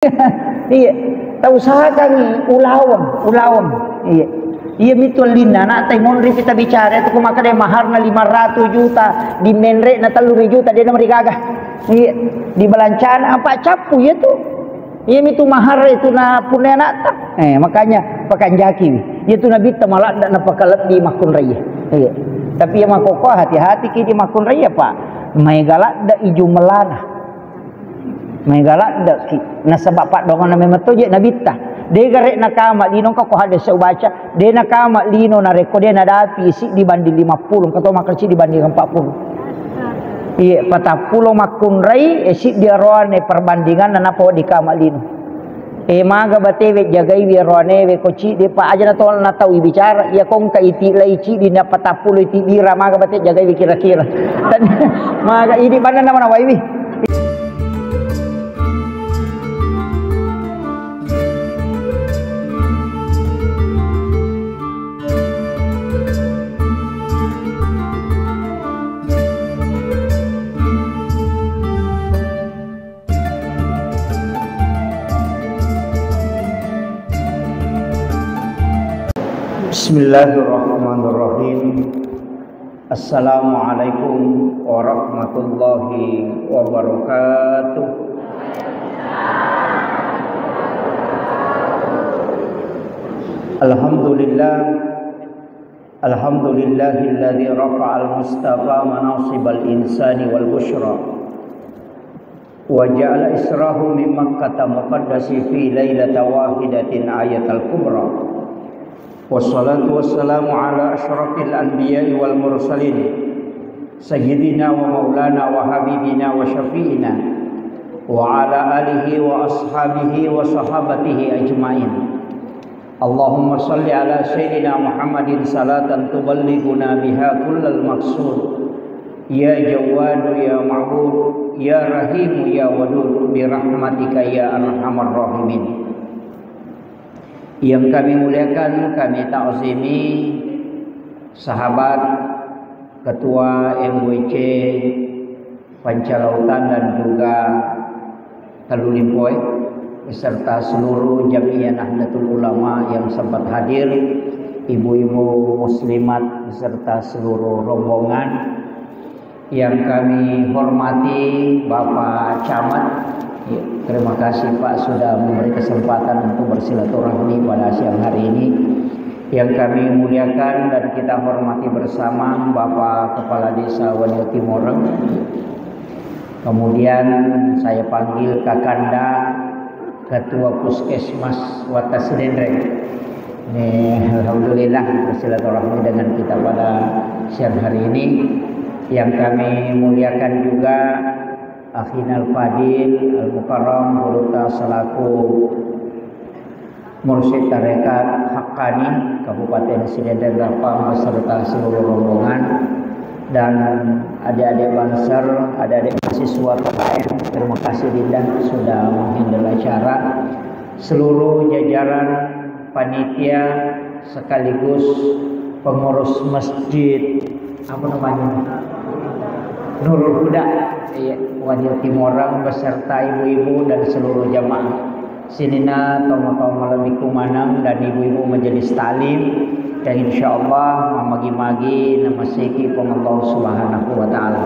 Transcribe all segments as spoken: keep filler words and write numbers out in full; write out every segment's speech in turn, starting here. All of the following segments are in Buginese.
Iya, tausahakangngi ulaweng, ulaweng. Iya. Iya mitu ellinna anakta monri kita bicara itu, ko makkeda maharna lima ratus juta, di menrekna telluru juta, de namarigaga. Iya, di belancana apa cappu iya tu. Iya mitu mahar itu na punna anakta. Eh, makanya pakanjaki. Iya tu nabitta maladda napakalebbi makkunrai. Iya. Tapi iya makkokkoe hati-hati ki di makkunrai, Pak. Maega ladde i jumlana. Maega laddeki. Nasaba paddoangenna memang to je nabitta. De gare nakama lino, engka ko hadis ubaca, de nakama lino narekko de nadapi siddi banding lima puluh, engka to makkeda siddi banding empat puluh. Iya, patappulo makkunrai, e siddi aroane perbandinganna nappa wedding kama lino. E maga batewe jagaiwi aroanewe ko ciddi pa aja na to na tau bicara, iya ko engka iti lai ciddi na patappulo iti bira, maga bate jagaiwi kira-kira. Dan maga idi banna nama nawaiwi. Bismillahirrahmanirrahim. Assalamualaikum warahmatullahi wabarakatuh. Alhamdulillah. Alhamdulillahilladzi rafa'al mustafa manasibal insani wal busyra. Wa ja'ala israhu min Makkata muqaddasi fi lailata wahidatin ayatal kubra. Wassalatu wassalamu ala asyrafil anbiya'i wal mursalin, sayyidina wa maulana wa habibina wa syafi'ina, wa ala alihi wa ashabihi wa sahabatihi ajma'in. Allahumma salli ala sayyidina Muhammadin salatan tuballighuna biha kullal maqsud. Ya Jawwadu ya Ma'bud, ya Rahimu ya Wadud, bi rahmatika ya arhamar rahimin. Yang kami muliakan, kami ta'zimi sahabat Ketua M W C Pancalautan dan juga Tellu Limpoe beserta seluruh Jam'iyah Nahdlatul Ulama yang sempat hadir, ibu-ibu muslimat beserta seluruh rombongan. Yang kami hormati Bapak Camat, ya, terima kasih Pak sudah memberi kesempatan untuk bersilaturahmi pada siang hari ini. Yang kami muliakan dan kita hormati bersama Bapak Kepala Desa Wanio Timoreng. Kemudian saya panggil Kakanda, Ketua Puskesmas Watas Denreng. Ini alhamdulillah bersilaturahmi dengan kita pada siang hari ini. Yang kami muliakan juga Akhinal Fadil Al Mukarram Gurutta selaku Mursyid Tarekat Haqqani Kabupaten Sidenreng Rappang beserta seluruh rombongan dan adik-adik Banser, adik-adik mahasiswa K K M, terima kasih Dinda sudah menghandle acara. Seluruh jajaran panitia sekaligus pengurus masjid, apa namanya? Nurul Huda, iya, Wanio Timoreng beserta ibu-ibu dan seluruh jamaah. Sininna tomatoa malebbiku maneng dan ibu-ibu majelis taklim, dan insyaallah mamagi-magi namaseki Puang Allah Subhanahu wa Ta'ala.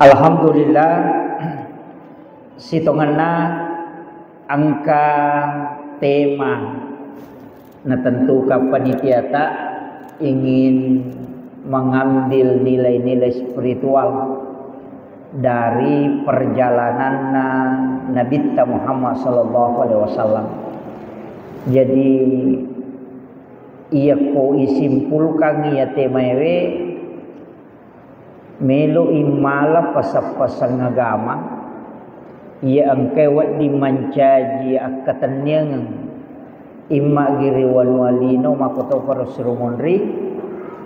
Alhamdulillah, sitongenna engka tema natentukan panitiata ingin mengambil nilai-nilai spiritual dari perjalananna Nabitta Muhammad sallallahu alaihi wasallam. Jadi, iyako isimpulkan iya temaewe, melo immala pasang-pasang agama, iya engkae wedding mancaji akkatenniangeng, imma giri wanua lino makkotoparo sirumunri,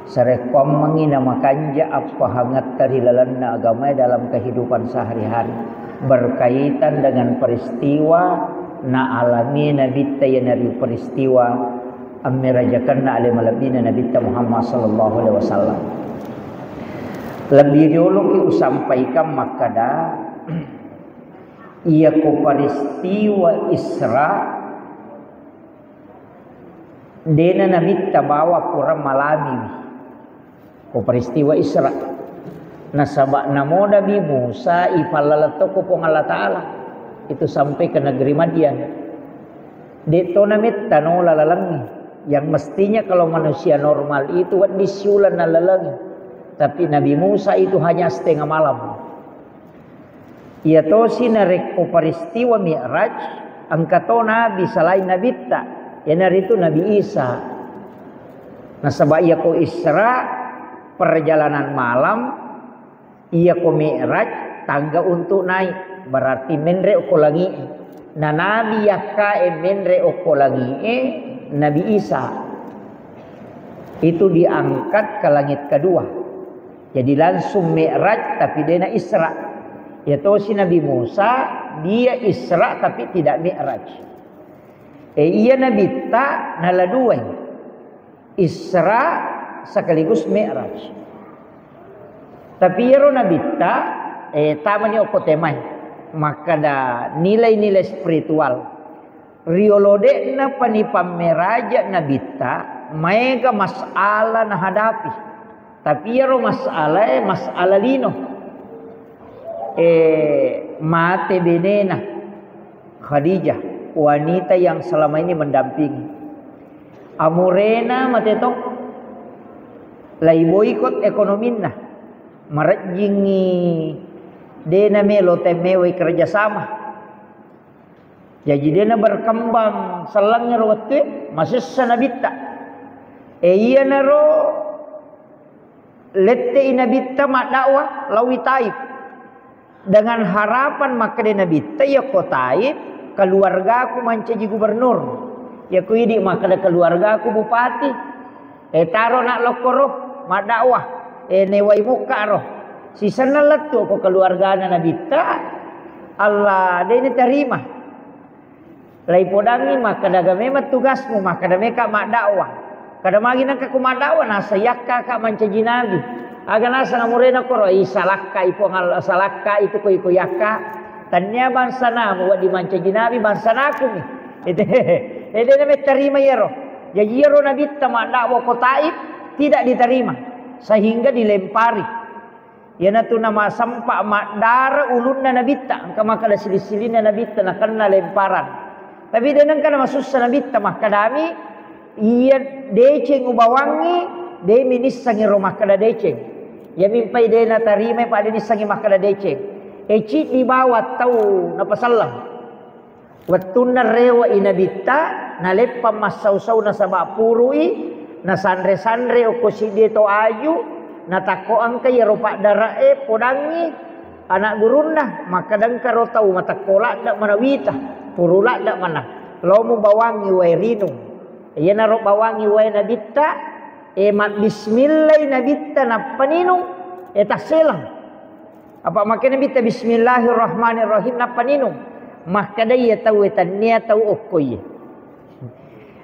sarekkoammengngi namakanja appahangetta ri lalenna agamae dalam kehidupan sehari-hari, berkaitan dengan peristiwa naalami Nabitta, iyanaritu peristiwa ammerajakenna ale malebbina Nabitta Muhammad sallallahu alaihi wasallam. Lebih rioloki usampaikan makkada, Iyako peristiwa Isra, dena Nabitta bawa pura malamiwi. Ko peristiwa Isra. Nasaba namo Nabi Musa ipallaleng tokko Puang Allah Ta'ala. Itu sampai ke negeri Madian. De'to nametta nola lalengngi. Yang mestinya kalau manusia normal itu wedding siuleng nalalengi. Tapi Nabi Musa itu hanya setengah malam. Iyatosi narekko peristiwa Mi'raj, engka to nabi selain Nabitta, iyanaritu Nabi Isa. Nasaba iyako Isra, perjalanan malam, iyako Mi'raj, tangga untuk naik, berarti menre okko langi'e. Na nabi yakkae menre okko langi'e, Nabi Isa. Itu diangkat ke langit kedua. Jadi langsung Mi'raj, tapi dena Isra. Iyatosi Nabi Musa, dia Isra tapi tidak Mi'raj. Eh, iya Nabitta nala duai. Isra sekaligus Mi'raj. Tapi iyaro Nabitta, eh, tamani okko temai. Makkada nilai-nilai spiritual. Riolo de'na pani pammeraja Nabitta, maega masalah nahadapi. Tapi iyaro masalae, masalah lino. Eh, mate benena Khadijah, wanita yang selama ini mendampingi. Amurena mate to, lai boikot ekonominna, marejjingi dena melo temmewai kerjasama. Jaji dena berkembang sellengnge ro wettue, masessa Nabitta. E, iyanaro lette'i Nabitta maddakwah laowi Taif. Dengan harapan makkeda Nabitta, iyako Taif, keluargaku mancaji gubernur. Iyako idi makkeda keluargaku bupati. E, taro na lokkoro, maddakwah. E, newai mukka ro. Sisenna lettu ko keluargana Nabitta, Allah, de' natarima. Laipodangngi makkeda, "Aga memang tugasmu?" Makkeda, "Meka maddakwah." Kada magi nengka ku maddakwah, nasa yakka ka mancaji nabi. Aga naseng amurena koro, "Ih, salakka i Puang Allah, salakka itu ko iko yakka. Tania bangsa namu wedding mancaji nabi, bangsa naku mi." Ede, ede na mettarima iyaro. Jaji iyaro Nabitta maddakwah ko Taif tidak diterima, sehingga dilempari. Iyanatu namasempa maddara ulunna Nabitta, engka makkeda sili-silinna Nabitta nakenna lemparan. Tapi de' nengka namasussa Nabitta, makkedami, "Iya deceng ubawangngi, de' mi nissengi ro makkeda deceng." Iyami mpai de' natarimai, pa de' nissengi makkeda deceng. E, ciddi bawang tau napaselleng. Wettunna rewe'i Nabitta, naleppang massau-sau nasaba puru'i, nasanre-sanre okko siddie to aju, natakko engka iyaro paddare'e podangngi ana' gurunna, makkeda engka ro tau matekko ladde' manawita, puru ladde' maneng, lao mubawangngi wae rinung. Iyanaro bawangngi wae Nabitta, e, mabbismillai Nabitta nappa ninung, e, tasseleng. Apa makkeda Nabitta, "Bismillahirrahmanirrahim," nappa ninung. Makkeda iya tauwe, "Tania tau okko iye."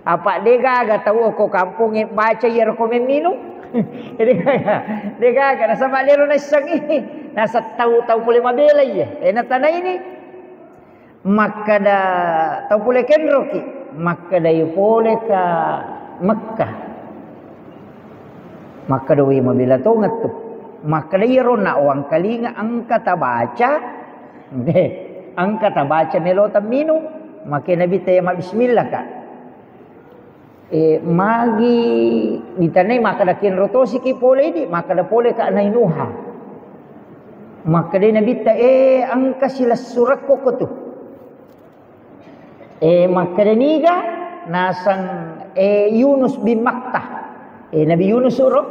Apa de' gaga tau okko kampongnge baca iyaro ko memminung? De' gaga. De' gaga. Nasaba de' ro naissengi. Nasa tau, tau pole mabela iye. E, natanaini. Makkeda tau pole kenroki, makkeda, "Iyo pole ka Mekkah." Makkeda, "Wei, mabela tongettu." Makkeda, "Iyaro na wangkalinga engka tabaca, eh, engka tabaca melo temminung." Makkeda Nabitta, "Iya mabbismillah ka." E, magi ditanai makkeda, "Kenro tosiki pole idi?" Makkeda, "Pole ka Nainuha." Makkeda Nabitta, "E, engka silessurekko kotu." E, makkeda, "Niga?" Naseng, e, Yunus bin Matta. E, Nabi Yunus ro?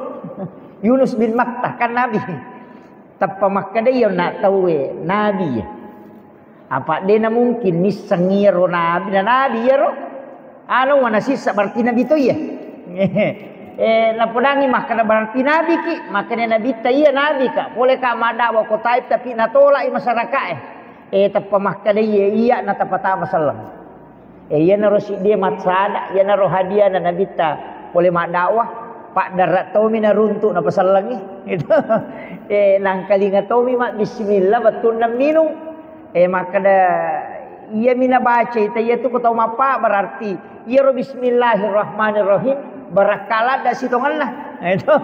Yunus bin Matta, kan nabi. Teppa makkeda iya na tauwe, nabi. Apa de' namungkin nisseng iyaro nabi, na nabi iyaro. Anu, wana sissa berarti nabi to iya. Eh, napodangi makkeda berarti nabi ki, makkeda Nabitta iya nabi ka, pole ka maddakwah ko Taif tapi natolak i masyarakat e. Eh, teppa makkeda iya, iya natapatama selleng. Eh, iyanaro siddie massada, iyanaro hadiahna Nabitta pole maddakwah, paddara tomi naruntuk napasellengi. Gitu. Eh, nangkalinga tomi mabbismillah bettunna minung. Eh, makkeda, iyami nabacai ta iyatu ko tau mappa, berarti iyaro bismillahirrahmanirrahim, barakka ladda sitongenna. Itu.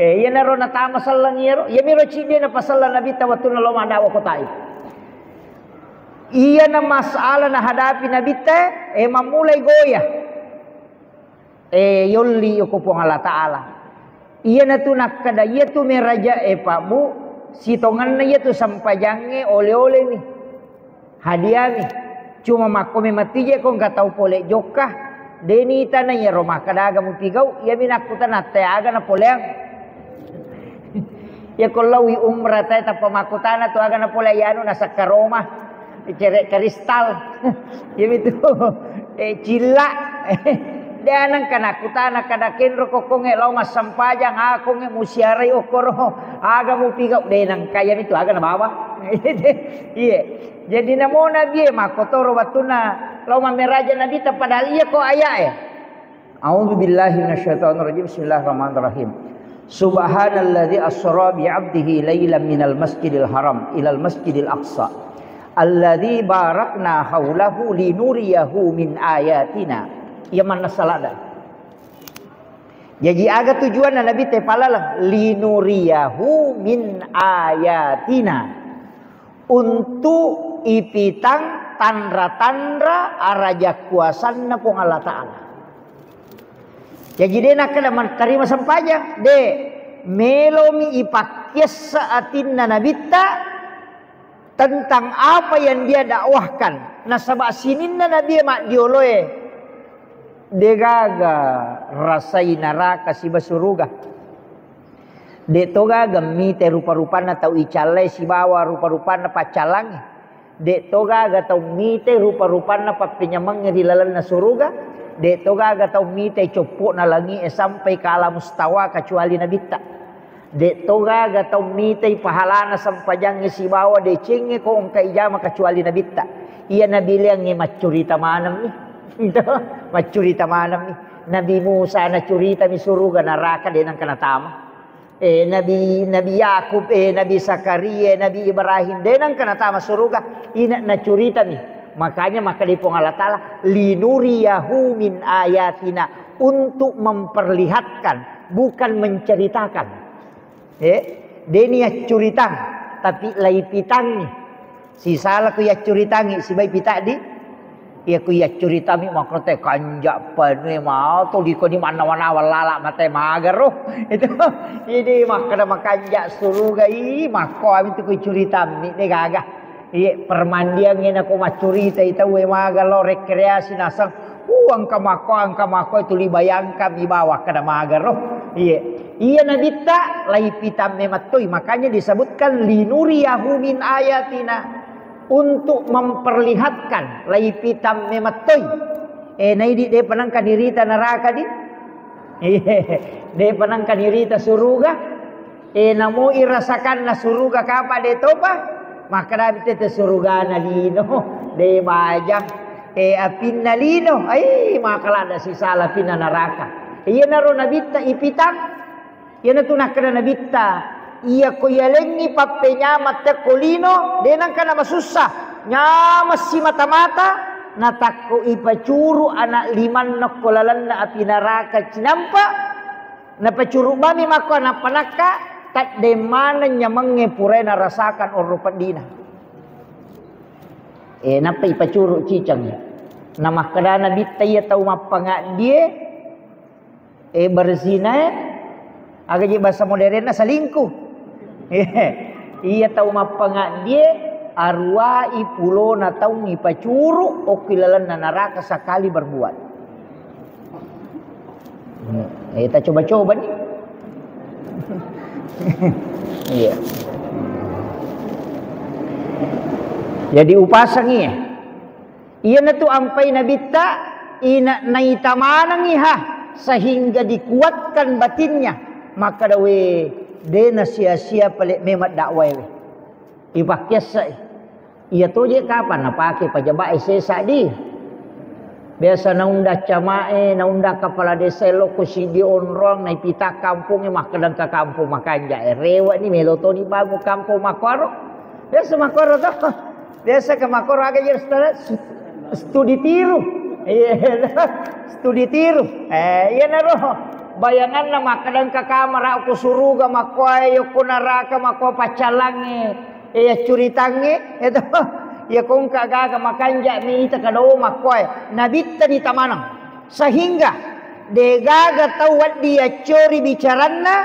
Eh, iyanaro natama selleng iyaro. Iyamiro cidde napaselleng Nabitta wettunna lao maddawa ko Taif. Iyana masalah nahadapi Nabitta, eh, mammulai goya. Eh, yolli ko Puang Allah Ta'ala. Iyanatu nakkeda, iyatu meraja e, Pak Bu, sitongenna iyatu sempajangnge ole-olemi. Hadiami. Cuma makko memang tije ko engka tau pole jokka, deni tana iyaro makkeda aga mupigau, iyami nakkutana atte aga napoleang. Iya ko laowi umrah tae tappa makkutana tu aga napole anu nasakka Roma, cere kristal. Iyamitu, eh, cilla. De nengka nakkutana kada kenro kokkongnge lao massempajang, akongnge musiarai okkoro, aga mupigau, de nengka, iyamitu aga nabawa. Iye. Jadi namo Nabi e makkotoro wettunna lao mammeraja Nabitta, padahal iya ko ayat e. A'udzu billahi minasyaitonir rajim. Bismillahirrahmanirrahim. Subhanalladzi asra bi 'abdihi lailan minal masjidil haram ilal masjidil aqsa alladzi barakna haulahu linuriyahu min ayatina. Iya manna salada. Jaji aga tujuanna Nabitta e palaleng? Linuriyahu min ayatina. Untuk ipitang tanra-tanra araja kuasanna Puang Allah Ta'ala. Jaji de nakkeda mattarima sempajang, de, melomi ipakkiessa atinna Nabitta tentang apa yang dia dakwahkan. Nasaba sininna Nabi maddioloe degaga rasai naraka siba suruga. De to gaga mite rupa-rupanna tau icallai sibawa rupa-rupanna paccallangnge. De to gaga tau mite rupa-rupanna pappenyamengnge ri lalenna suruga. De to gaga tau mite coppo'na langi'e sampai ke alam mustawa kecuali Nabitta. De to gaga tau mitei pahalana sempajangnge sibawa decengnge ko engka ijama kecuali Nabitta. Iya nabileangnge maccurita manemmi. Maccurita manemmi. Nabi Musa nacuritami suruga naraka de nengka natama. Eh, Nabi, Nabi Yakub, eh, Nabi Zakaria, Nabi Ibrahim, de nengka natama suruga, ina nacuritami. Makanya makkeda Puang Allah Ta'ala, "Linuriyahu min ayatina," untuk memperlihatkan, bukan menceritakan. Eh, deni yaccuritang, tapi laipitangi. Sisala ku yaccuritangi, sibai pitaddi. Iya ku yaccuritammi makkote kanja penue mao to liko ni mannawa-nawa lala mate magaro. Itu. Ini makkeda makanja suruga i makko ami tu ku curitammi de gaga. Iya permandiangnge nako maccuritai tauwe maga lo rekreasi naseng. Uh, engka makko, engka makko tuli bayangkan mi bawa kada magaro. Iya. Iya Nabitta laipitamme mattoi, makanya disebutkan linuriyahu min ayatina. Untuk memperlihatkan, laipitamme mattoi. Eh, naidi de panengka nirita neraka di? Iya, de panengka nirita suruga. Eh, namo irasakanna suruga kapa de topa? Makkeda tete surugana lino, de bajang. Eh, apinna lino, ai, makalada sisala apinna neraka. Iyanaro Nabitta ipitang. Iyanatu nakkeda Nabitta, iya ko yalengngi pappenyameng tekko lino, de nengka namasussa. Nyameng simata-mata, natakko ipacuru anak limanna ko lalenna api neraka cinampa, napacuru bami makko anak panakka, taddeng maneng nyamengnge purae narasakan onro peddina. Eh, nappa ipacuru ciceng. Namakkeda Nabitta iya tau mappangaddie, Eh, berzina, eh, aga je bahasa modernna selingkuh. Iya tau mappangaddie, aruwai pulona taung ipacuru okki lalenna neraka sekali berbuat. Eh, kita coba-coba nih. Iya. Jadi upasangi ya. Iyanatu ampai Nabitta, ina naita manengngi ha, sehingga dikuatkan batinnya. Makkeda, "We, de nasia-sia pale memang dakwae we." Ipakkiassai. Iya toje kapang napake pajaba'e sesa di. Biasa naunda cama'e, naunda kepala desa lokko sidi onrong, naipita kampongnge, makkedang ka kampong makanja'e. Rewe ni melo toni bangun kampong makkoro. Biasa makkoro to. Biasa ke makkoro aga je studi tiru. Iya, studi tiru. Eh, iyanaro bayanganna makkeda engka kamara ko suruga makkoe, yokko naraka makkoe paccallangnge, eh, yaccuritangnge, eto. Iya ko engka gaga makanja mita kado makkoe. Nabitta ditamaneng. Sehingga degaga tau wedding yaccori bicaranna,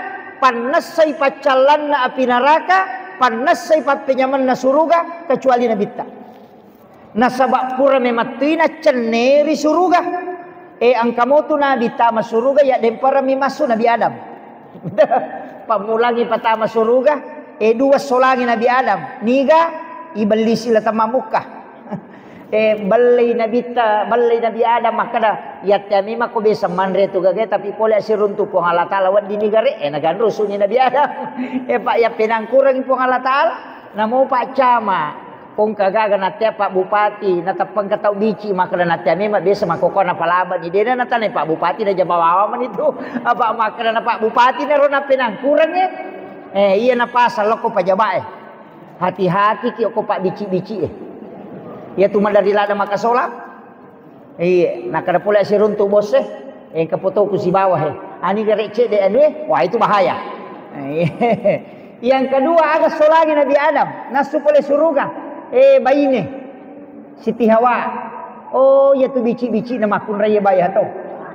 pannessai paccallanna api naraka, pannessai pappenyamenna suruga, kecuali Nabitta. Nasaba pura memettui naccenne ri suruga. E, engka motu Nabi tama suruga, ya demparami massu Nabi Adam. Pammulangi patama suruga, e, dua solangi Nabi Adam. Niga ibellisi la temmamukka. Eh, bellei Nabitta, bellei Nabi Adam makkeda, "Yattea memang ko biasa manre tu gagae, tapi pole asiruntu Puang Allah Taala weddinni gare." Eh, naganrusuni Nabi Adam. Eh, Pak, ya penangkurangi Puang Allah Taala. Namo Pak Cama, kongka gaga nattea Pak Bupati, nateppengka tau bici makkeda nattea memang biasa makkokona palabani. Dena natanai Pak Bupati na jama wawa mani tu. Apa makkeda na Pak Bupati na ro na penangkurangi. Eh, iya napasang lokko pajabae. Hati-hati ki okko pabbici-bici e. Iya tu maderri ladde makkasola. Iya, nakkeda pole siruntu bos e. Engka fotoku sibawa he. Ani gare cedde anu e. Wah, itu bahaya. Iya. Yang kedua, aga solangi Nabi Adam. Nassu pole suruga. Eh, baine. Siti Hawa. Oh, iya tu bici-bici na makkunrai baya to.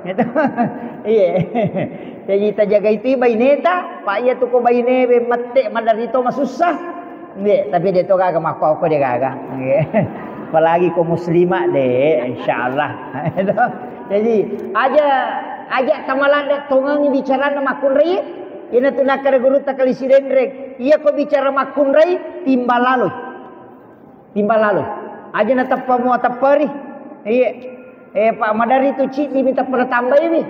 Gitu. Iya. Jadi tajaga itu baineta, Pak, iya tu ko baine be mette maderri to masussa. Nggih, tapi de to gaga makko ko de gaga. Nggih. Apalagi ko muslimah de, insyaallah. Gitu. Jadi aja aja tamaladde tongengi bicarana makkunrai. Ina tu nakkeda gurutta Kali Sidenreng. Iya ko bicara makkunrai, timbalaloi. Timbang lalo. Aja nateppa mua tepperi. Iya. Eh, Pak, maderri tu ciddi mi teppa natambaiwi.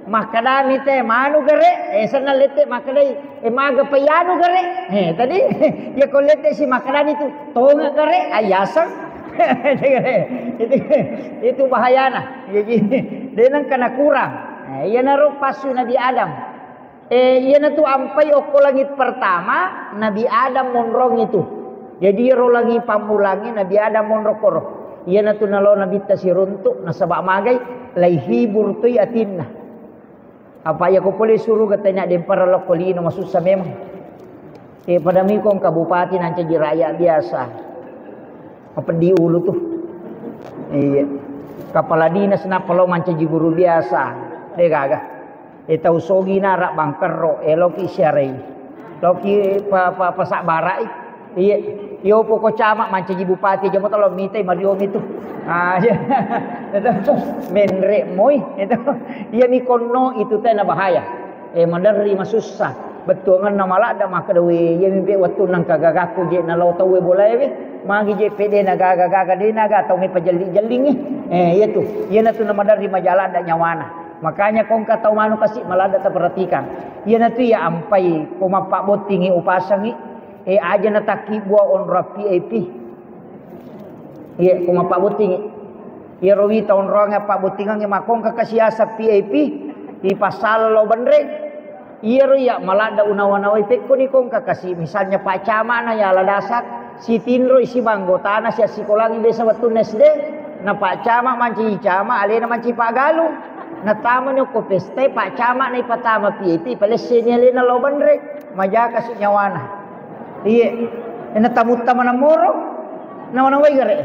Makkedami te manu gare, eh, senna lette makkedai, eh, maga payanu gare. Eh, tadi ya ko lette si makkedani tu tonga gare, ayaseng. Itu, itu bahayana. Jadi denang kena kurang. Eh, iyanaro passu Nabi Adam. Eh, iyanatu ampai okko langit pertama, Nabi Adam monrong itu. Jadi, iyaro langit pammulangi, Nabi Adam monrong koro. Iyanatu nalo Nabitta siruntuk, nasaba magai, laihibur toi atinna. Apa iya ko pole suruga tanya dempara lokko lino, masussa memang. Eh, pada miko engka bupati nancaji rakyat biasa. Mapeddi ulu tu. Iya. Kepala dinas nappa lao mancaji guru biasa. De gaga. Eh, tau sogi nara bangkerro, eh, loki siarai. Loki pa, pa, pasabbarai. Iya. Yo poko camat mancaji bupati aja mo talo mitai mariomi tu. Ah, iya. Menre moi itu. Iya mi konno itu tena bahaya. Eh, maderri masussa. Bettuangenna maladda makkeda, "We, iyami pe wettunna engka gagakku je nalao tauwe bolae we. Magi je pe de nagaga-gaga, de naga tau me pajelli-jellingi." Eh, iya tu. Iyanatu namaderri maja ladda nyawana. Makanya ko engka tau manu kasi maladda taperhatikan. Iyanatu iya ampai ko mappabbottingi upasangi, eh, aja natakkibua onrong V I P. Iya, ko mappabbottingi. Iyaro wita onroangnge pabbottingangnge makkongka kasiasa V I P, ipassala lao benreng. Iyaro iya maladda unawa-nawai pekkoni kongka kasi, misalnya Pak Camat na yala dasar, sitinroi siba anggotana siassikolangi biasa wettunna S D, na Pak Camat mancaji camat, alena mancaji paggalung. Natamani okko pesta, Pak Camat na ipatama V I P, palesseni alena lao benreng, majakasi nyawana. Iye, na tamutta manammoro, nawa-nawai gare.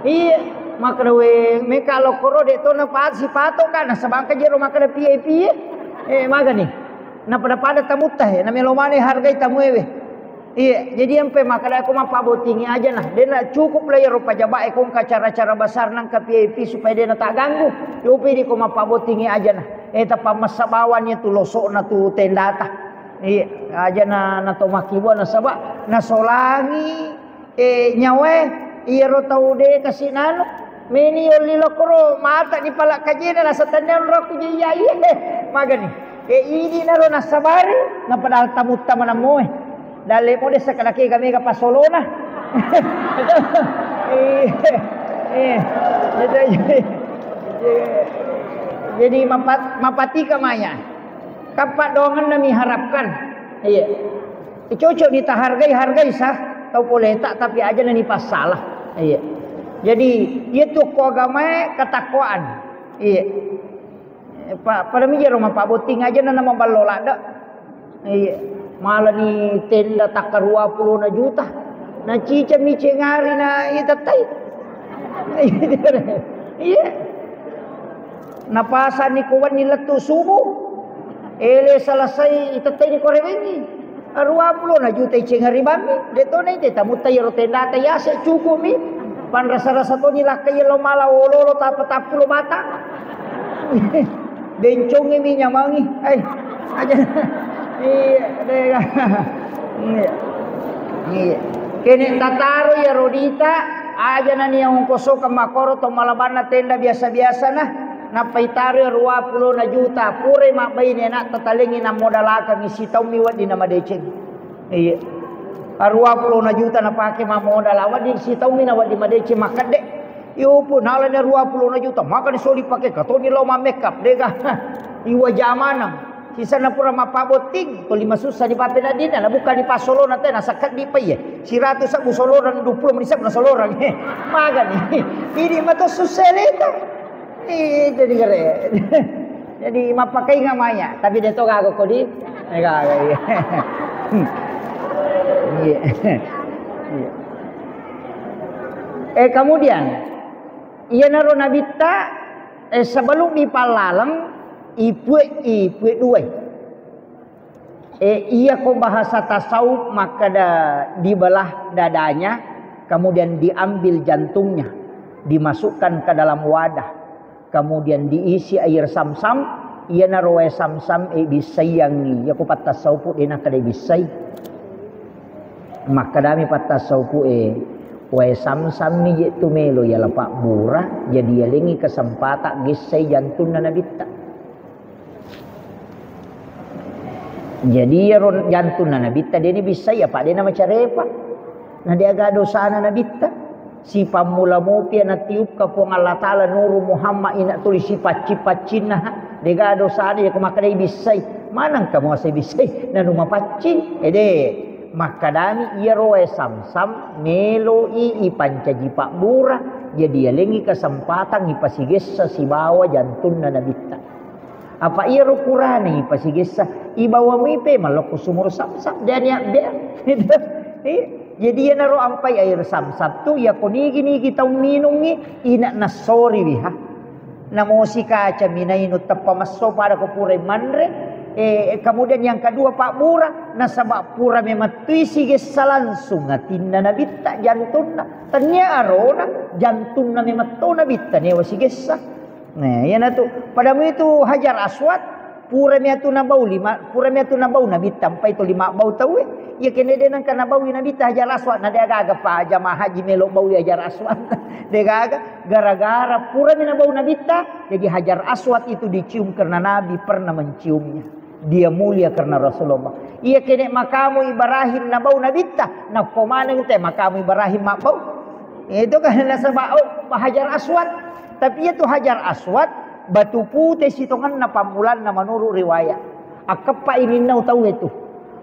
Iye, makkeda we, meka lokkoro de to na pa-, sipato ka, nasaba engka jero makkeda V I P, eh, magani. Na pada-pada tamutta, eh, na melo mane hargai tamuewe. Iye, jadi ampe makkeda ko mappabottingi aja nah, de na cukup lah iyaro pajabae ko engka acara-acara besar nangka V I P supaya de na tagganggu. Yopi di ko mappabottingi aja nah. Eh, tappa massa bawang iya tu losokna tu tendata. Iya, aja na, na to makkibua nasaba nasolangi, eh, nyawae, iyaro tau de kasi nanu, meni yolli lokoro, mata ni pala kajena, nasa tennia onrokku je iya, iya, eh, magani. Eh, idi naro nasabari, na padahal tamutta manammoe. Dalle mode sakadake ga mega pasolona. Eh, eh, jadi, jadi mapat-, mapatika maya. Kappa doanganna miharapkan. Iya. Cocok ni tahargai, hargai sah. Tau poleta, tapi aja nani passalah. Iya. Jadi, iya tu ko agamae ketakwaan. Iya. Pa-, pada mijaro mappabotting aja na maballo ladde. Iya. Malani tenda takka dua puluh na juta. Na cica micengari na itettai. Iya. Napasani ko wenni lettu subuh. Ele selesai itettai ni korewengi. Dua puluh na juta iceng ribammi, de to nai te tamutta iyaro tendata yase cukup mi. Panrasa-rasa toni lakkai lo mala ololo tapa tappulo batang. Bencongi mi nyamangi. Eh, aja. Iya, dega. Iya. Iya. Kene tataro iyaro dita, aja nani yang ongkosoka makoro to malabanna tenda biasa-biasa na. Nappa itaro dua puluh na juta, purai mabbaine na tatalengi na modalakangi sitaummi wedding na madeceng. Iya. Arua pulona juta napake mammodala, wedding sitaummi na wedding madeceng makkedde. Iyo pun, nalani arua pulona juta, maka disoli pake katoni lao mammekap, dega. Iwa jamanang. Sisanna pura mappabotting, toli masussa di pape nadina, na bukan di pasolona te, na sakkeddi pa iye. Siratu sebbu solorang, dua puluh menit sebbu na solorang. Magani. Idi mato sussa leta. Iya, jadi gare. Jadi mappakainga maya, tapi de to gaga kodi. Eh, gaga, iya. Iya. Iya. Eh, kemudian, iyanaro nabitta, eh, sebelum dipallaleng, ipue, ipue duai. Eh, iyako bahasa tasawuf makkeda dibelah dadanya, kemudian diambil jantungnya, dimasukkan ke dalam wadah, kemudian diisi air samsam, iyanaro wae samsam, eh, bissaiangngi. Iyako pattasawufu de nakkeda bissai. Makkedami pattasawufu, eh, wae samsam mi je tu melo yala pabbura, jadi yalengi kesempatan gessai jantunna nabitta. Jadi iyaro jantunna nabitta de nibissai, apa de namacarepa. Na de aga dosana nabitta. Sipammula mopi natiupka Puang Allah Taala nuru Muhammad ina tuli sipaccing-paccinna. De aga dosana, yako makkedai bissai. Maneng kamu asai bissai? Nanu mapaccing. Ede, makkedami iyaro wae samsam meloi ipancaji pabbura. Jadi yalengi kesempatan ipasigessa sibawa jantunna nabitta. Apa iyaro purana ipasigessa, ibawa muipe malokko sumur samsam, de nia bea. Iya. Jadi iyanaro ampai air samsam tu, iyako nigi-nigi tau minungngi, ina nassoriwi ha. Namosi kaca minainu teppa masso pada ko pura manre. Eh, kemudian yang kedua pabbura, nasaba pura memettui sigessa langsung atinna nabitta jantunna. Tania arona jantunna memetto nabitta newa sigessa. Nah, iyanatu. Padamu itu Hajar Aswad, pura miatu nabau lima, pura miatu nabau nabitta, mpai to lima bau tauwe. Iya kene de nangka nabaui nabitta Hajar Aswad, na de gaga pa jamaah haji melo baui Hajar Aswad. De gaga, gara-gara pura mi nabau nabitta, jadi Hajar Aswad itu dicium karena Nabi pernah menciumnya. Dia mulia karena Rasulullah. Iya kene makamu Ibrahim nabau nabitta, nakko maneng te makamu Ibrahim mabbau. Itu kan nasaba, oh, Hajar Aswad. Tapi itu Hajar Aswad, batu pute sitongenna pammulanna menurut riwayat. Akkeppa ininnau tau itu.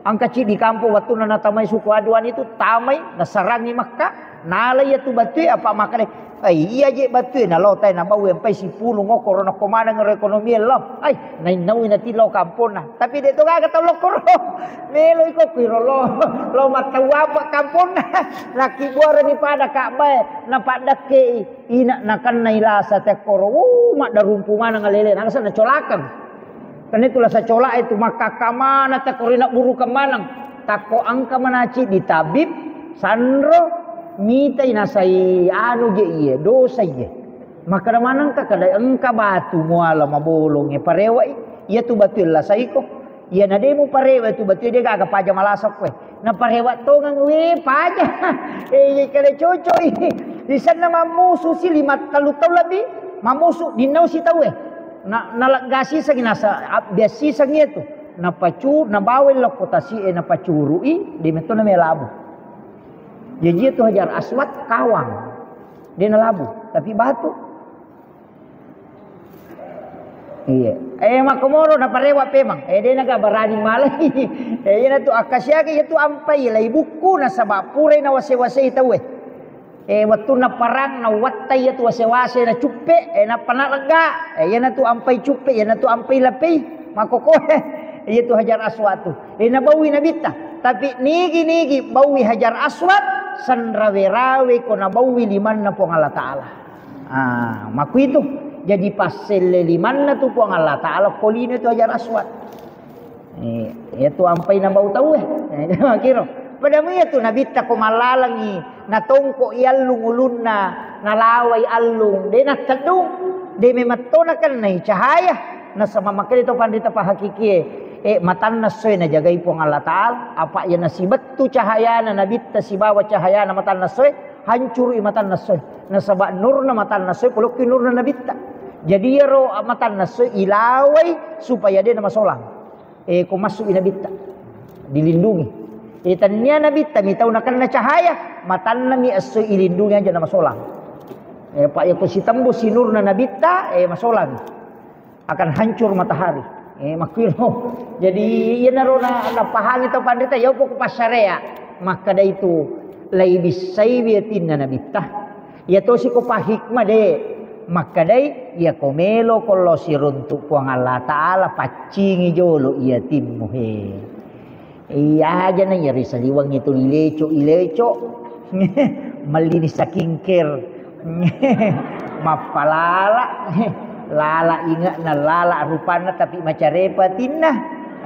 Angka ci di kampung wattunna natamai suku Aduan itu, tamai, nasarangi Makkah, nala iya tu batue, apa makkeda, "Eh, iya je batue, nalo tai nabau empai sipulung okkoro nakko maneng ro ekonomi lo." Ai, nainnaui nati lo kamponna. Tapi de to gaga tau lokkoro. Melo iko kuiro lo, lo mattau apa kamponna. Nakkibuarani pada Ka'bae, napaddakkei. Ina nakennai lasa tekkoro, wuh, maddarumpu maneng alele, nangasa nacolakeng. Karena itu lasa colak itu, makkakka mana tekkoro, ina burukeng maneng. Takko engka manaci di tabib, sanro, mitai nasai anu je iye, dosa iye. Makkeda maneng ka, kada engka batu muala mabolong e, parewai, iya tu batu lasaiko. Iyana de muparewa tu batue, de gaga paja malasa koe. Naparewa tongeng, we, paja. Eh, iya kale cocok i. Lisanna mammusu si lima tellu taung lebbi. Mammusu, ninnau si tau e. Na, naleggasi sangi nasa, abbiasi sangi tu. Napacu, nabawa lokko tasi e, napacurui, de metto na melabu. Jaji itu Hajar Aswad kawang. De nalabu, tapi batu. Iya. Eh, makkomoro naparewa pemang. Eh, de naga barani malai. Eh, iyana tu akkasiaki iya tu ampai lai bukku nasaba purai nawase-wasei tauwe. Eh, wettunna parang, nawattai iya tu wase-wase na cuppe, eh, nappa naregga. Eh, iyana tu ampai cuppe, iyana tu ampai lapei. Makkoko, iya tu Hajar Aswad tu. Eh, nabaui Nabitta. Tapi nigi-nigi baui Hajar Aswad, sanrawe-rawe ko nabaui limanna Puang Allah Ta'ala. Ah, makkuitu. Jadi passelle limanna tu Puang Allah Ta'ala, ko lino tu Hajar Aswad. Eh, iya tu ampai nabau tauwe. Eh, kiro. Padamu iya tu Nabitta ko mallalengi, natongko i allung ulunna, nalawai allung, de natteddung, de memang to nakennai cahaya. Nasaba makkeda to panrita pahakikie, eh, matanna essoe najagai Puang Allah Ta'ala, apa iya nasibettu cahayana Nabitta sibawa cahayana matanna essoe, hancurui matanna essoe. Nasaba nurna matanna essoe polokki nurna Nabitta. Jadi iyaro matanna essoe ilawai supaya de namasolang. Eh, ko massu'i Nabitta, dilindungi. Eh, tania Nabitta mi tau nakenna cahaya, matanna mi esso ilindungi aja namasolang. Eh, pa iya ko sitembus sinurna Nabitta, eh, masolang. Akan hancur matahari. Eh, makkuiro. Jadi, iyanaro na, napahangi tau panrita, iya upo ku passarea. Makkeda itu, lai bissai wiyatinna Nabitta. Iya tosi ko pahikmah de. Makkedai, iya ko melo ko lao siruntu Puang Allah Ta'ala, paccingi jolo iyatimmu, he. Iya aja na iya ri saliweng itu ileco-ileco. Mellini skincare. Mappalala. Lala inge'na, lala rupanna, tapi macarepa atinna.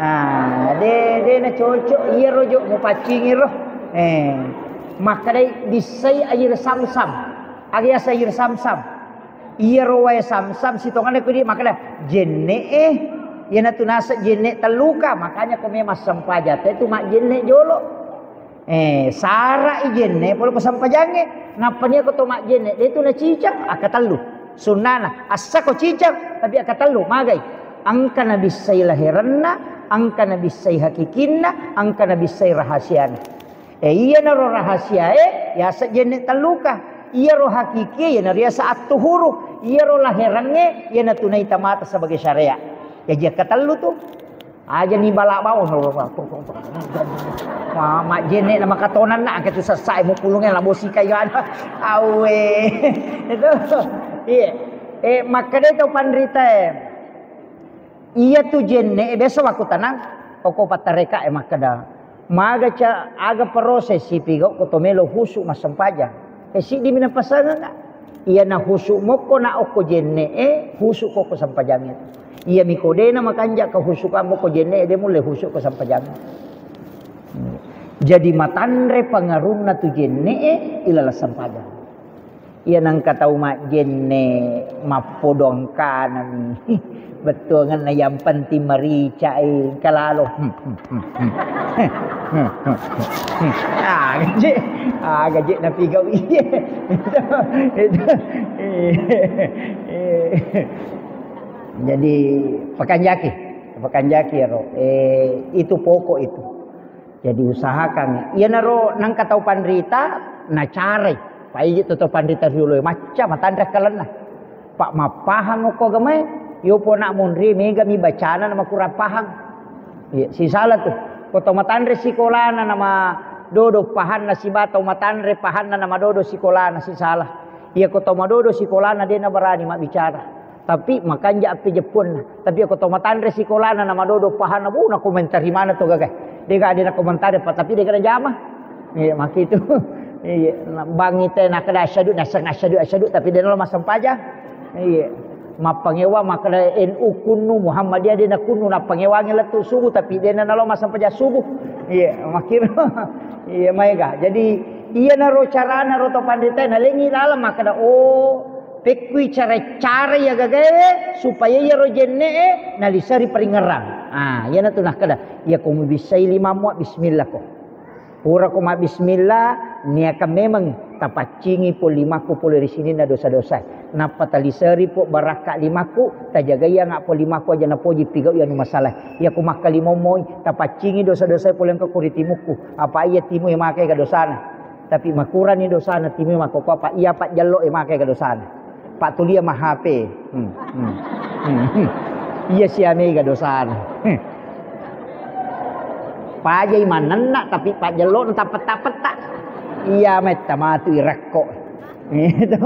Ah, de, de na cocok. Iyaro jo mupaccingi ro. Eh, makkedai bissai air samsam. Aga yaseng air samsam. Iyaro wae samsam sitonganna kudi makkeda, "Jenne'e, iyanatu naseng jenne telluka, makanya ko memang sempajang te tu majjenne jolo." Eh, sara'i jenne pole ko sempajangnge. Nappa nia ko to majjenne, de tu nacicang, akkatellu. Sunnana, assa ko cicang, tapi akkatellu, magai. Engka nabissai laherenna, engka nabissai hakikinna, engka nabissai rahasiana. Eh, iyanaro rahasiae, yaseng jenne telluka. Iyaro hakikie, iyana riaseng attuhuru. Iyaro laherengnge, iyanatu naita mata sebagai syariat. Jaji akkatellu tu. Aja ni bala bawang. Ma-, majjenne na makatonanna, angke tu sessae mupulungnge la bosi kayu ada. Awe. Itu. Iya. Eh, makkeda to panritae. Iyatu jenne, eh, biasa wakkutanang, oko pattareka, eh, makkeda, "Maga ca, aga proses sipigau ko to melo husu massempajang?" Eh, siddimi napasangeng, Kak. Iyana husu mokko na okko jenne, eh, husu ko ko sempajangnge. Iyami ko dena makanja ka husu ka mokko jenne, eh, de mulle husu ko sempajangnge. Jadi matanre pangarunna tu jenne, eh, ilala sempajang. Iya nengka tau majjenne mappodo engkanami. Bettuangenna yang penting marica, eh, engka lalo. Aga je, aga je napigau iya. Itu, itu. Jadi pakanjaki, pakanjaki ro. Eh, itu pokok itu. Jadi usahakan, iyanaro nengka tau panrita nacarai. Paiji to tau panrita riolo macca matanre akkalenna. Pak mappahang okko agamae, yo pona monri mega mi bacana na makurang pahang. Iya, sisala tu. Ko to matanre sikolana nama dodo pahanna siba tau matanre pahanna nama dodo sikolana sisala. Iya ko to madodo sikolana de na barani mabbicara. Tapi makanja appejeppunna. Tapi ko to matanre sikolana na madodo pahanna, bu, na komentari mana to gaga. Dega de na komentari pa, tapi dega na jama. Iya, makitu. Iya, na-, bangi te na kada asyadu, naseng asyadu, asyadu, tapi de na lo massempajang. Iya. Mappangewa makkeda N U kunnu, Muhammadiyah de na kunnu, nappangewangi lettu subuh, tapi de na lo massempajang subuh. Iya, makitu. Iya, maega. Jadi, iyanaro carana ro to panrita, nalengi laleng makkeda, oh, Pekkui cara-cara iya gagaewe supaya iyaro jenne'e naliseri paringerang. Ah, iyanatu nakkeda, iya ko mubissai limammu, bismillah ko. Pura ko mabbismillah, niaka memeng tapaccingi pole limakku pole ri sininna dosa-dosa. Nappa taliseri po barakka limakku, tajagaianga po limakku aja napoji pigau iyanu masalah. Iya ko makkalimomoi, tapaccingi dosa-dosa pole engka ko ri timukku. Apa iya timu e makai ga dosana. Tapi makurani dosana timu e makkokkoe, apa iya pajjallo e makai ga dosana. Pak tulia ma H P. Hmm, hmm, hmm, hmm. Iya sia mega dosana. Pajai manenna tapi pajjello tapetta-petta. Iya metta matu irekko. Itu.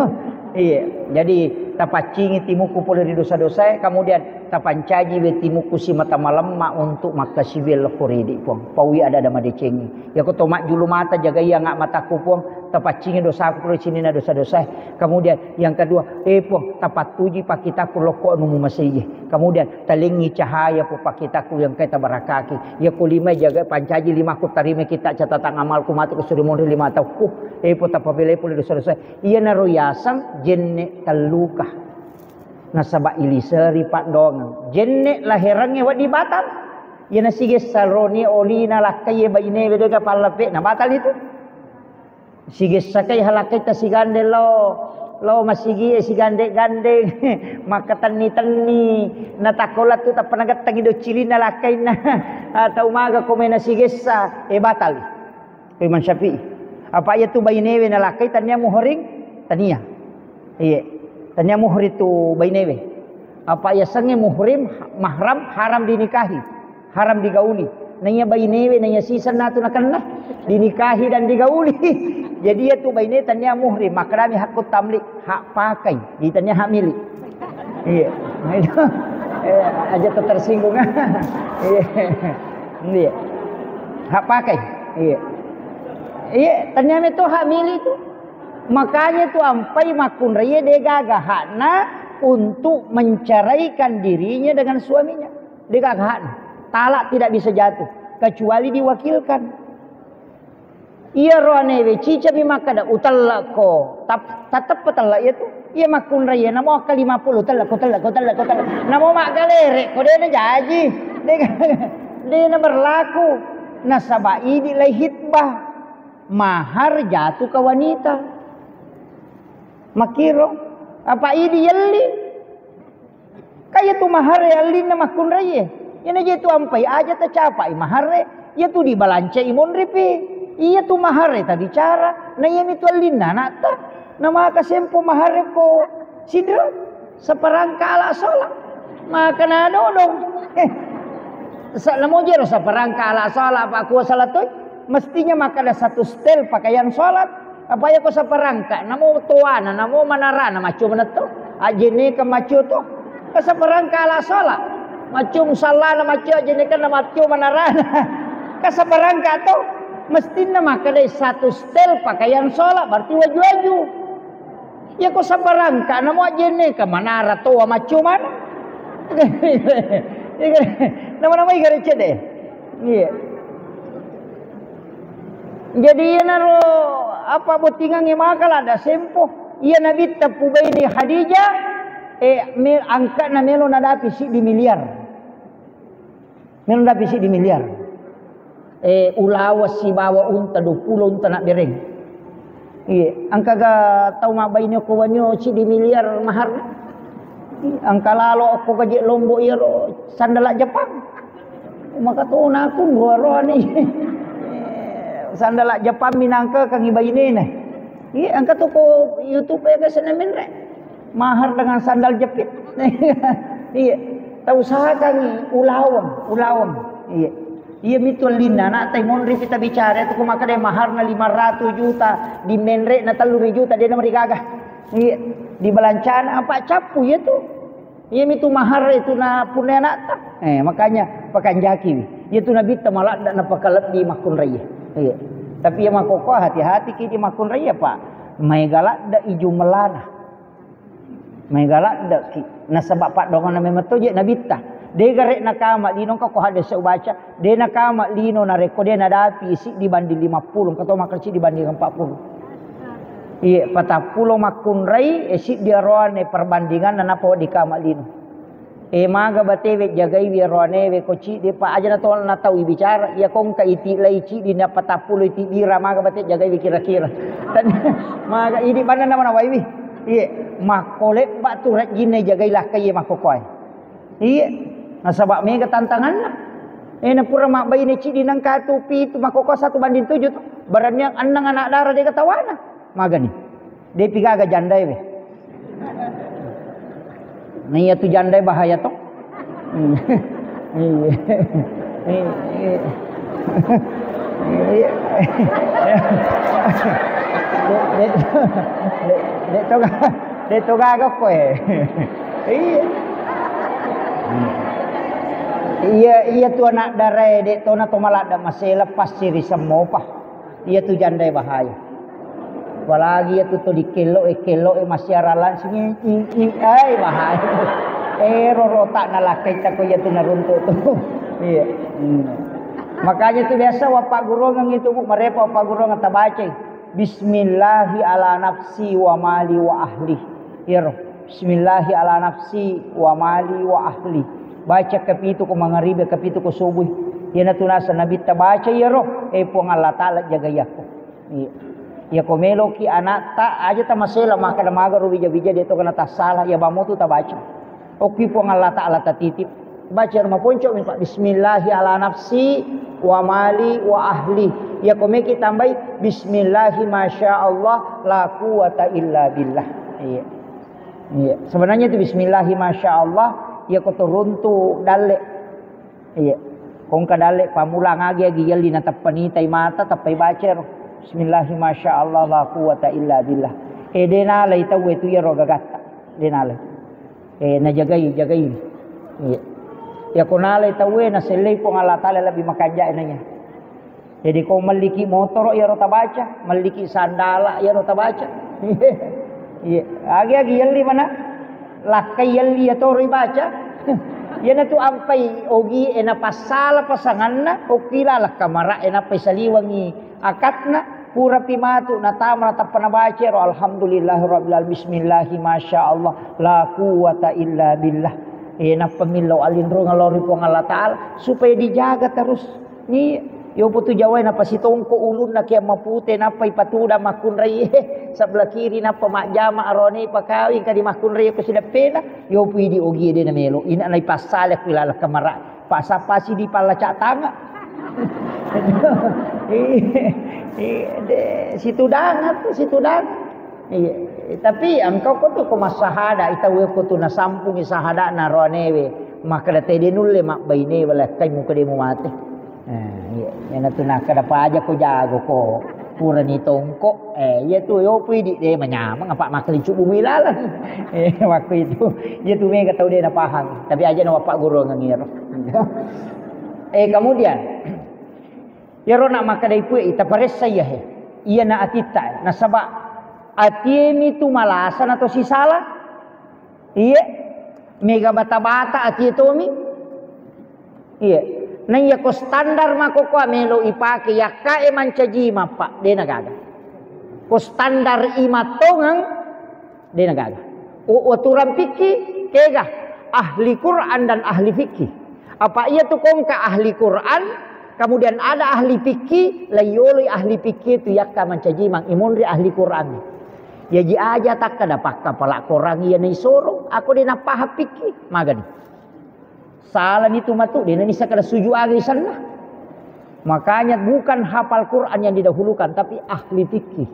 Iya. Jadi tapaccingi timuku pole ri dosa-dosae, kemudian tapancaji we timuku simata malemma untuk makkasiwiang lokko ridi Puang. Paui ada-ada madecengi. Yako to majjulu mata jagai anga matakku Puang, tapaccingi dosaku pole sininna dosa-dosae. Kemudian yang kedua, eh Puang, tapattuji pakkitaku lokko anu mumasei. Kemudian talengi cahaya pu pakkitaku yang kai tabarakaki. Yako lima jaga pancaji limaku tarima kita catatan amalku matu ke suri monri lima tauku. Eh Puang, tapabelai pole dosa-dosa. Iyanaro yaseng jenne telluka. Nasaba iliseri paddoangeng. Jenne laherangnge wedding batal. Iyana sigessa roni olina lakkai bainewe dega pallape na batal itu. Sigessakai halakkaita sigandeng lao, lao masigie sigandeng-gandeng, makkatenni-tenni, natakko lettu tappa nagettengi doccilinna lakkainna. Ah, tau maga komena sigessa, eh, batal. Ko Imam Syafi'i. Apa iya tu bainewe nalakkai tania muhrim? Tania. Iya. Tania muhrim tu bainewe. Apa iya sengnge muhrim, mahram, haram dinikahi. Haram digauli. Naiya bainewe, naiya siseng natu nakenna. Dinikahi dan digauli. Jadi iya tu baine tania muhrim. Makkedami hakku tamlik, hak pakai. Di tania hak milik. Iya. Nah, itu. Eh, aja tersinggung. Iya. Iya. Hak pakai. Iya. Iya, tania meto hak milik tu. Makanya tu ampai makkunraie degaga hakna untuk menceraikan dirinya dengan suaminya. Degaga hakna. Talak tidak bisa jatuh kecuali diwakilkan. Iya roanewe cicami makkada, "Utellekko." Tap-, tatteppa tellak iya tu. Iya makkunraie namo akka lima puluh, "Utellekko, utellekko, utellekko, utellekko." Namo maggalere ko dena jaji. Dega-, dena berlaku. Nasaba idi lai hitbah. Mahar jatuh ke wanita. Makiro. Apa idi yelli? Ka iya tu mahare allinna makkunraie. Iyana je tu ampai aja tacapai mahare, iya tu dibalancai monripi. Iya tu mahare tabicara, na iya mitu allinna anakta. Na maka sempo mahare ko sidra, saparangka ala sola. Maka na dodong. Eh, sa-, namo jero saparangka ala sola, apa kuasa latoi? Mestinya maka ada satu setel pakaian sholat. Apa iya ko saparangka, namo toana, namo manarana, maccio manetto. Ajjenne ke maccio to. Ka saparangka ala sholat. Maccio musallana, maccio ajjenne ke na maccio manarana. Ka saparangka to. Mestinna maka dai satu setel pakaian sholat, berarti waju-waju. Iya ko saparangka, namo ajjenne ke manara toa maccio mana. Nama-nama igare cede. Iya. Jadi iyanaro apa bottingangnge maka ladda sempo. Iya Nabitta pubaini Khadijah, eh, me-, angka'na melo nadapi siddi miliar. Melo nadapi siddi miliar. Eh, ulaweng sibawa unta, dua puluh unta nabbereng. Iya, engkaga tau mabbaine okko wenni siddi miliar maharna? Iya, engka lalo okko gaje Lombok iyaro sandala Jepang. Maka tona aku roa-roani. Sandala Jepang minangka kangi bainena. Iya, engka toko YouTube ya, guys, na menre. Mahar dengan sandal jepit. Iya. Tausahakangi ulaweng, ulaweng. Iya. Iya mitu ellinna, anakta monri kita bicara itu, ko makkeda maharna lima ratus juta, di menre na telluru juta, de namarigaga. Iya. Di balancana apa cappu iya tu. Iya mitu mahar itu na punna anakta. Eh, makanya pakanjaki. Iya tu Nabitta maladda napakalebbi makkunrai. Iya. Tapi iya makkokkoe hati-hati ki di makkunrai, Pak. Maega ladda i jumellana. Maega laddeki. Nasaba paddoanganna memang to je Nabitta. De gare nakama lino, engka ko hadis ubaca, de nakama lino narekko de nadapi siddi banding lima puluh, engka to makkeda siddi banding empat puluh. Iye, patappulo makkunrai, e, siddi aroane perbandinganna nappa wedding kama lino. E, maga bate we jagaiwi aroanewe ko ciddi, pa aja na to na tau ibicara, iya ko engka iti lai ciddi na patappulo iti bira, maga bate jagaiwi kira-kira. Tan-, maga idi banna nama nawaiwi. Iye, makko lebba tu rajinna jagai lakkai iye makkokkoe. Iye, nasaba mega tantanganna. E, na pura mabbaine ciddi nangka tu pitu, makkokkoe satu banding tujuh tu. Baranniang enneng anak dara de katawana. Magani. Depi gaga jandae we. Na iya tu jandae bahaya to. Iya. Iya. Iya. Iya. De-, de-, de-, de' to ga-, de' to gaga koe. Iya. Iya, iya tu anak darae, de' tona to maladda masela passiri semmopa. Iya tu jandae bahaya. Apalagi iya tu to dikello e, kello e massiara langsung, i, i, i, ai, bahaya. Ero rotak nalakkai tako iya tu naruntuk tu. Iya. Hmm. Makanya tu biasa wappaggurungeng itu, Bu, marepa wappaggurungeng tabacai. Bismillahi ala nafsi wa mali wa ahli. Iyaro. Bismillahi ala nafsi wa mali wa ahli. Baca kapitu ko mangaribi, kapitu ko subuh. Iyana tu nasa Nabitta baca iyaro, eh, Puang Allah Ta'ala jagai aku. Iya. Iya ko meloki anakta, aja tamasela makkada magaro bija-bija de' to kana tassala, iya bamo tu tabaca. Okki Puang Allah Ta'ala tatitip. Baca rumah ponco mi, Pak. Bismillahi ala nafsi wa mali wa ahli. Iya ko meki tambai, Bismillahi masya Allah la quwata illa billah. Iya. Iya. Sebenarnya itu Bismillahi masya Allah, iya ko turuntu dalle. Iya. Kongka dalle pamulang agi-agi yelli natappa nitai mata, tappai baca ro. Bismillahi masya Allah la quwata illa billah. E, de' nalai tau itu iyaro gagatta. De' nalai. Eh, najagai, jagai. Iya. Iya ko nalai tauwe nasellei Puang Allah Ta'ala lebih makanja' nanya. Jadi ko melliki motoro iyaro tabaca, melliki sandala iyaro tabaca. Iya, agi-agi yelli mana? Lakkai yelli iya toro ibaca. Iyana tu ampai ogi e napassala pasanganna, okki laleng kamara e nappai saliwengi akatna, purapi matu natama natappa nabaca ro, alhamdulillahirabbil alamin, bismillahi masya Allah, la quwwata illa billah. Eh, nappa millau alinrungang lao ri Puang Allah Ta'ala supaya dijaga terus. Ni, yopo tu Jawa nappa sitongko ulunna kiamma pute, nappa ipatuda makkunrai, eh, sebelah kiri, nappa majjama arone pakawing kadi makkunrai ko sideppena, yopo idi ogi de' namelo, ina naipassala ku laleng kamara. Pasa-pasi di palaca tanga. Iya, iya, de', situdangan tu, situdangan. Iya, tapi engkau ko tu ko massahada, itau ko tu nasampungi sahada na roanewe, makkada tede nulle mabbaine wala kai muka de' mumate. Eh, iya, iyana tu nakkada paja ko jago ko purani tongko. Eh, iya tu, yopo idi de' manyameng, apa makkelincu bumi laleng. Eh, waktu itu, iya tu mega tau de' napahang. Tapi aja na wappaggurungeng iyaro. Eh, kemudian, iyaro na makkadai pue, ita paressa iya he. Iyana atitta, nasaba atie mi tu malasa na to sisala. Iye, mega bata-bata atie tomi. Iye. Naiya ko standar makkokkoe melo ipake yakkae mancaji mappa, de' nagaga. Ko standar imattongeng, de' nagaga. O, aturan fikih, kega ahli Quran dan ahli fikih. Apa iya tu kongka ahli Quran, kemudian ada ahli fikih, laiyoloi ahli fikih tu yakka mancaji mang imunri ahli Quran. Yaji aja takkada pakkapala Quran iya naisoro, ako de' napahang fikih, magani. Salani tu matu, de' nanissa kada suju aga isenna. Makanya bukan hafal Quran yang didahulukan, tapi ahli fikih.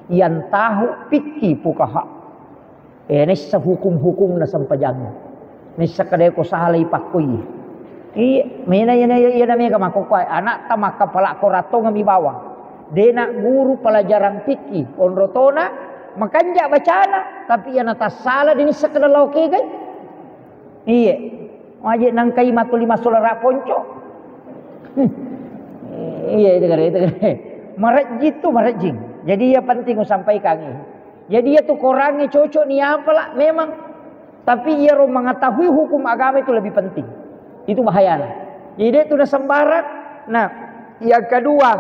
Yang tahu fikih fukaha. Eh, naissa hukum-hukum na sempajang. Naissa kada ko salai pakkoi. Iya, mena iyana, iyana mega makkokkoe, anakta makkapala Quran tongeng mi bawang. De' na guru pelajaran fikih, onrotona, makanja bacana, tapi iyana tassala de' nissa kada lao kegai. Iye. Waje nangkai matu lima solara ponco. Iya, itu kare, itu kare. Marejjing tu, marejjing. Jadi iya penting usampaikan. Jadi iya tu Qurannya cocok ni apa lah memang. Tapi iya ro mengetahui hukum agama itu lebih penting. Itu bahayana. Jadi itu udah sembarang. Nah, yang kedua,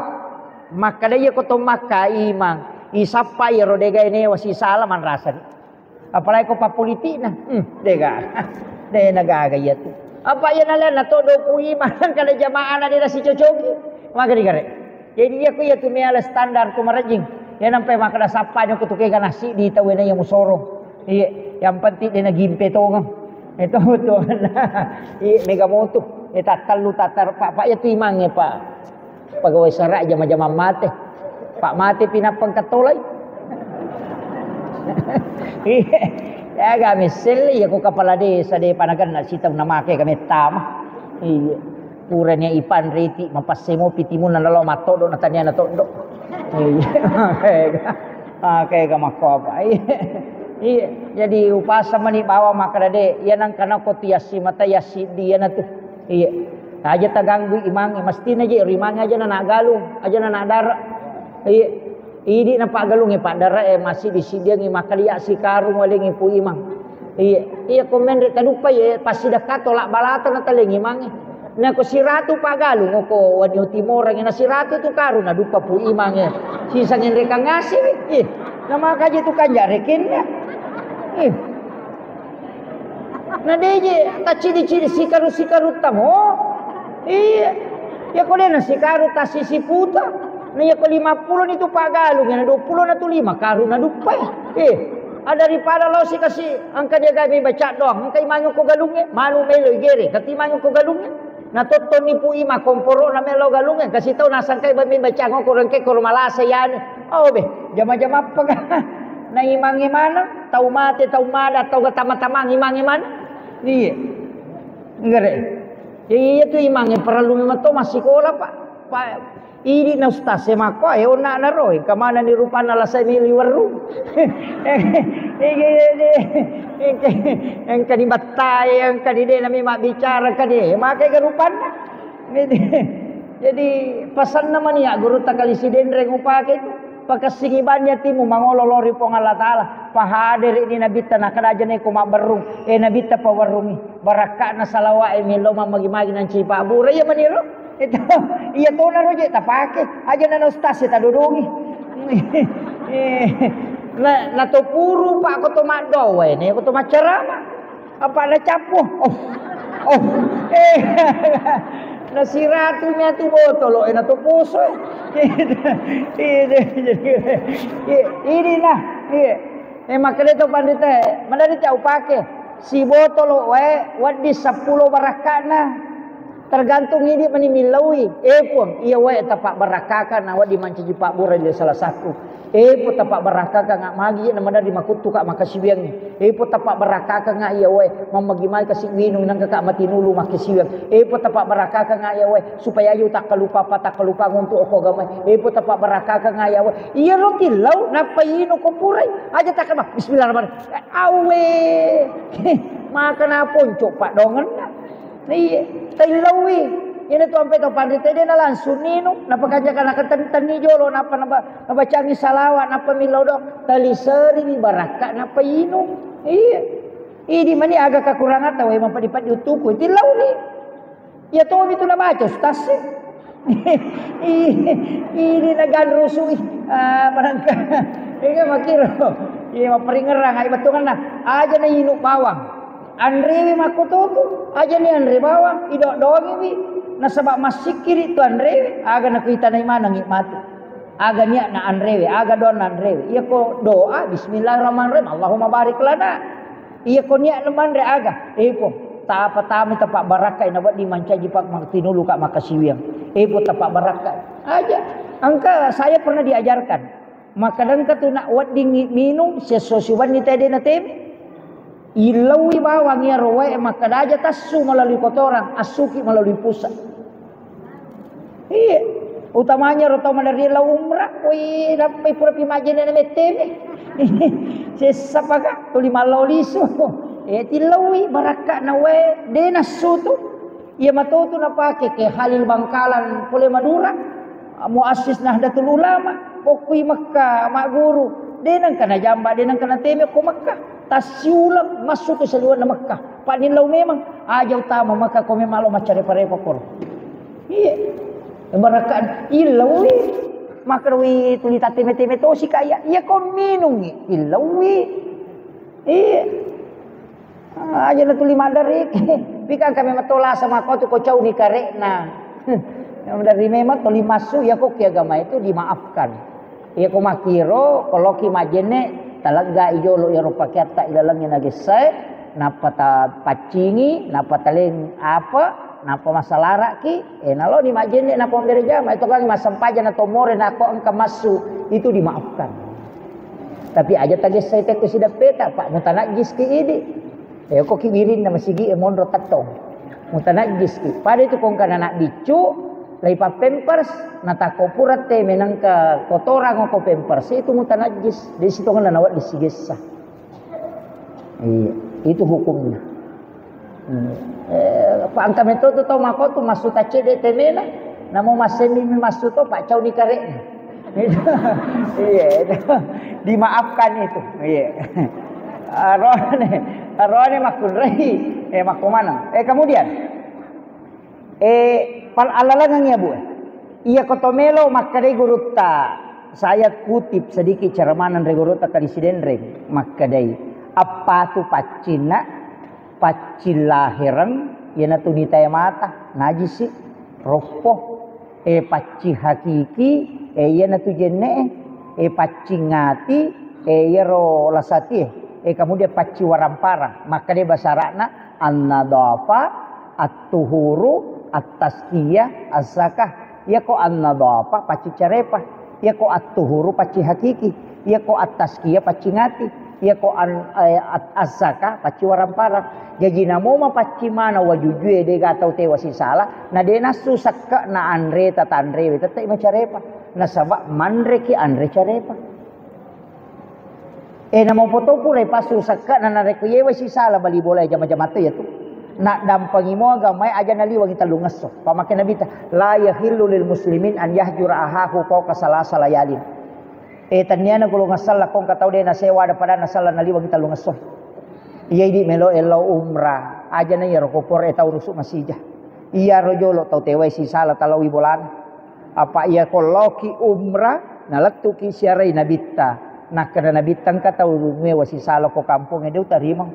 maka dia iya ko to maka imang. Isappa iya ro degai newa sisala manrasa. Apalagi ko pappolitikna, hmm, de' gaga. De' nagaga iya tu. Apa iya nalena to dua puluh lima kada jamaahna de' nasicocoki. Maka digare. Jadi iya ku iya tu meala standar tu marejjing. Iya nampai makkada sappanya ku tu kega nasi di tau iya musoro. Iya, yang penting de' nagimpe tongeng. Itu tu. Iya, mega motu. Iya, tattellu, tattar, Pak, Pak, iya tu imangnge, Pak. Pegawai sara jama-jama mate. Pak mate pinappa engka tolai. Iya. Ya, ga messelle, ya, ko kepala desa, de panaganna sitau namake ga mettama. Iya. Purani ipanreti, mapasse mopi timunna nalo matoddo na tania na toddo. Iya. Makega, makega makko apa. Iya. Iya. Jadi upasa mani bawa makkeda de, iya nangka nako tu yassi mata yassi dia na tu. Iya. Aja taganggui imangnge, mestina je ri imangnge aja na nagalung, aja na nadara. Iya. Idi napaggalungngi paddarae, massiddi-siddiangngi makkalia sikarung walengngi Pu Imang. Iya, iya ko menre taduppa ye passidekka tolak balata natalengngi imangnge. Nako siratu paggalung ko Wadio Timorangnge, na siratu tu karung naduppa Pu Imangnge. Sisa ngenrekang ngaseng. Ih, namakaje tu kanja rekenna. Ih. Na deje taccidi-cidi sikaru-sikarutta mo. Iya. Iya ko dena sikaru tasisi puta. Na iya ko lima pulo ni tu paggalung, na dua pulo na tu lima karung na duppai. Eh, ah, daripada lo sikasi engka dia gabe baca doang, engka imangnge ko galungnge, manu melo igere, kati imangnge ko galungnge. Na tottonni Pu Ima komporo na melo galungnge, kasi tau nasangkai babe baca ngoko rengke ko malasa yani. Oh be, jama-jama apa ga? Na imangnge mana? Tau mate, tau mada, tau ga tama-tamang imangnge mana? Iya. Nggere. Iya tu imangnge perlu memang to massikola, Pak. Pak, idi na ustaz e makko e onna na roe, engka manenni rupanna lasai meli werru. Engka di battai, engka di dena memang bicara, engka di makai ga rupanna. Jadi, jadi pasanna mani ya guru takali sidenreng upake tu. Pakessingi banni atimu mangolo lao ri Puang Allah Taala. Pahadere ni nabitta nakkeda aja neko mabberrung. Eh, nabitta pawerrungi. Barakka'na salawa'e melo mammagi-magi nanci pabbura. Iya maniro. Itu, iya tona roje tapake. Aja nana ustaz e tadodongi. Eh, na, na to puru pak ko to maddoa, ne ko to maccarama. Apa na cappu? Oh. Oh. Eh. Na siratu mi atu botolo, eh, na to poso. Ini, ini nah. Iya. Eh, makkeda to pandita, madari cau pake. Si botolo wae, waddi seppulo barakka'na. Tergantung idi mani millaui. Eh, Puang, iya wae tapabarakkakang na waddi mancaji pabbura di salah satu. Eh, Puang, tapabarakkakang magi na madari makuttu ka makasiwiang. Eh, Puang, tapabarakkakang iya wae mammagi-magi kasi winung nangka ka matinulu makasiwiang. Eh, Puang, tapabarakkakang iya wae supaya aja takkalupa apa takkalupa untuk oko agama. Eh, Puang, tapabarakkakang iya wae. Iya ro tillau nappa ino ko purai. Aja takkama. Bismillahirrahmanirrahim. Awe. Maka na ponco padongenna. Iya, taillaui. Ina tu ampe to panrita de na langsung ninu, napakanja kana ketentenni jolo, napa naba, nabacangi salawat, napa millau do, taliserimi barakka, napa inu. Iya. Idi mani aga kakurangata wae mapadi-padi utuku, tillauni. Iya tomi tu nabaca ustaz. Ini naganrusui. Ah, manangka. Iya makiro. Iya maperingerang ai bettuanna. Aja na inu bawang. Anrewe makkototu, aja ni anre bawang, ido-doangiwi. Nasaba massikkiri tu anrewe, aga nakuitanai manengngi matu. Aga niatna anrewe, aga doanna anrewe. Iya ko doa, bismillahirrahmanirrahim, Allahumma barik lana. Iya ko niatna manre aga, eh Puang, tapa tami tapa barakkai na wedding mancaji pak maktinulu ka makasiwiang. Eh Puang, tapa barakkai. Aja. Engka saya pernah diajarkan. Makkadangka tu nak weddingngi minung, siesso siwenni tede na temi. Illaui bawang iyaro wae makkada aja tassu melalui kotoran, assuki melalui pusat. Iya. Utamanya ro tau maderri lao umrah, woi, nappai pura pi majjene na mettemi. Sessa paka, tuli mallau lisu. Eh, tillaui barakka na wae, de nassu tu. Iya matotu napake ke Halil Bangkalan pole Madura, muassis Nahdlatul Ulama, pokkui Mekka magguru, de nengka najamba, de nengka nateme ko Mekka. Tassiuleng massu ke saliwenna Mekka. Pak nillau memang aja utama Mekka ko memang lo maccarepa-repa koro. Iya. Barakka illaui. Makrowi tuli tateme-teme tosi kaya. Iya ko minungi illaui. Iya. Ah, aja na tuli maddariki. Pikang kami matolasa makotu ko cauni karekna. Yang dari memang tuli masuk ya kok agama itu dimaafkan. Ya ko makiro koloki majene talegga ijolo ya rupa kiatta ilalengi nagessae, napa ta paccingi, napa taleng apa, napa masalaraki, eh nalo ni majene napa membere jama itu kan masempaja na tomore nako engka masuk itu dimaafkan. Tapi aja tagessai tekko sideppeta, Pak, mutanajjis ki idi. Eh, ko ki wirinna masigi e monro tettong. Mutanajjis ki. Pada itu kongkana anak biccu, lai pappempers, natakko pura te menengka kotorang ko pempers, itu mutanajjis. Di situ ngana nawa disigessa. Iya, itu hukumnya. Hmm. Eh, pa engka metto tu tau mako tu massu taccede temena, namo massemi mi massu to, paccauni kare'na. Itu. Iya, itu. Dimaafkan itu. Iya. Arone, arone makkunrai, eh, makko maneng. Eh, kemudian, eh, pal-, alalangan ya, Bu. Iya ko to melo makkedai gurutta, saya kutip sedikit ceramah nanre gurutta Kali Sidenreng, makkedai, "Appatu paccinna, paccing lahereng, iyanatu nitae mata, najisi, roppo, eh, paccing hakiki, eh, iyanatu jenne'e, eh, paccing ati, eh, iyaro lasatie, eh, kemudian paccing waramparang." Makkedai basara'na, an-nadhafa, at-tuhuru, at-tazkiyah, az-zakah. Iyako an-nadhafa pacci carepa, iyako at-tuhuru pacci hakiki, iyako at-tazkiyah pacci ngati, iyako an-, eh, at-, az-zakah pacci waramparang. Jaji namo mapacci mana wajujue, dega tau tewa sisala, na de nassu sekke na anre tatanrewe, tette macarepa. Nasaba manreki anre carepa. Eh, namo poto pura passu sekke na narekko yewa sisala bali bola jama-jamatta iyatu. Naddampengi mo agamae aja naliwangi tellungesso. Pamake Nabitta, "La yahillu lil muslimin an yahjura ahahu fauqa salasa layalin." Eh, tenniana golongan sella ko engka tau de nasewa ada pada nasella naliwangi tellungesso. Iya idi melo ellau umrah, aja na iyaro ko pore tau rusu masija. Iyaro jolo tau tewai sisala talaui bolana. Apa iya ko laoki umrah, nalettuki siarai Nabitta. Nakkeda Nabitta, "Engka tau mewa sisala ko kampongnge, de utarimang."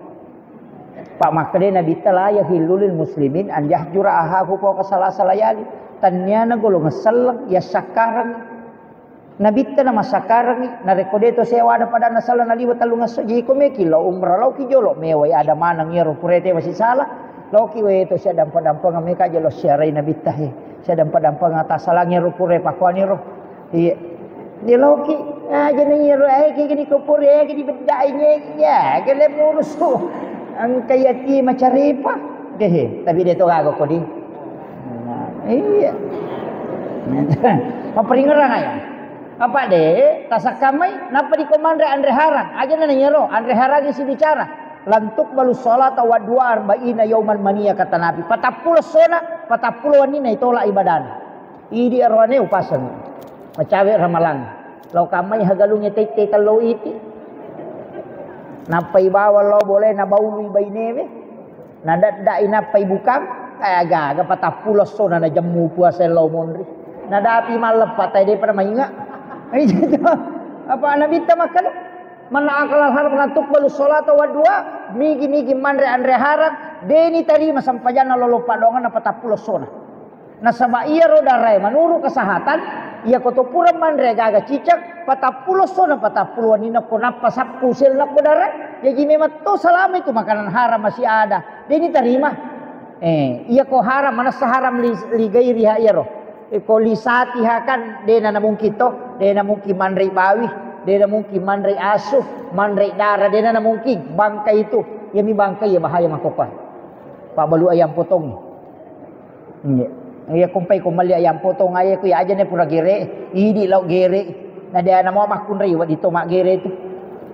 Pak, makkeda Nabitta, "La yahillu lil muslimin an yahjura ahahu fauqa salasa layali." Tanniana golongan selleng, yassakkareng. Nabitta na massakkarengi, narekko de to sewa ada padanna sala naliwa tellungesso, jiko meki lao umrah, laoki jolo mewai ada maneng iyaro pura tewa sisala. Laoki wae to siaddampa-dampangeng meka jolo siarai Nabitta he. Siaddampa-dampangeng tasalangi ro pura pakuani ro. Iya. Dia laoki, aja na iyaro, eh, kayak gini ko pura, eh, gini beddai, ya, gele murusu. Engka yati macarepa. Dehe, tapi de to gaga kodi. Nah, iya. Maperingerang aja. Apa de, tasakkamai, napa diko manre anre harang? Aja na iyaro, anre harang isi bicara. Lantuk balu salata wa dua arba'ina yauman mania, kata Nabi. Patappulo sona, patappulo wanina itolak ibadana. Idi aroane upaseng. Macawe ramalang. Lao kamai hagalunge tette tello iti. Nappai bawang lao bole nabaului bainewe. Nadadda'i nappai bukang. Kayak gaga patappulo sona najemmu puasa lao monri. Nadapi malleppa tai depa mainga. Apa Nabitta makkeda? Man akala haram la tuqbalu salata wa dua, migi-migi manre anre harang, deni tarima sempajanna lolo padonganna patappulo sona. Nasaba iyaro darae manuru kesehatan, iya ko to pura manre gaga cicak, patappulo sona patappulo wanina ko nappa sappu sel nappa dara, jaji memang to selama itu makanan haram masih ada, deni tarima. Eh, iya ko haram, manessa haram li, li gairiha iyaro. Eh, ko li satiha kan, dena na mungkin to, dena mungkin manrei bawi, dena mungkin manrei asu, manrei dara, dena na mungkin. Bangkai itu, iya mi bangkai iya bahaya makkokkoe. Pabbalu ayam potong. Iya. Iya, kompai ko melli ayam potong aja, ku iya aja ne pura gere, idi lao gere. Na dena mau makkunrei wadi to mak gere itu.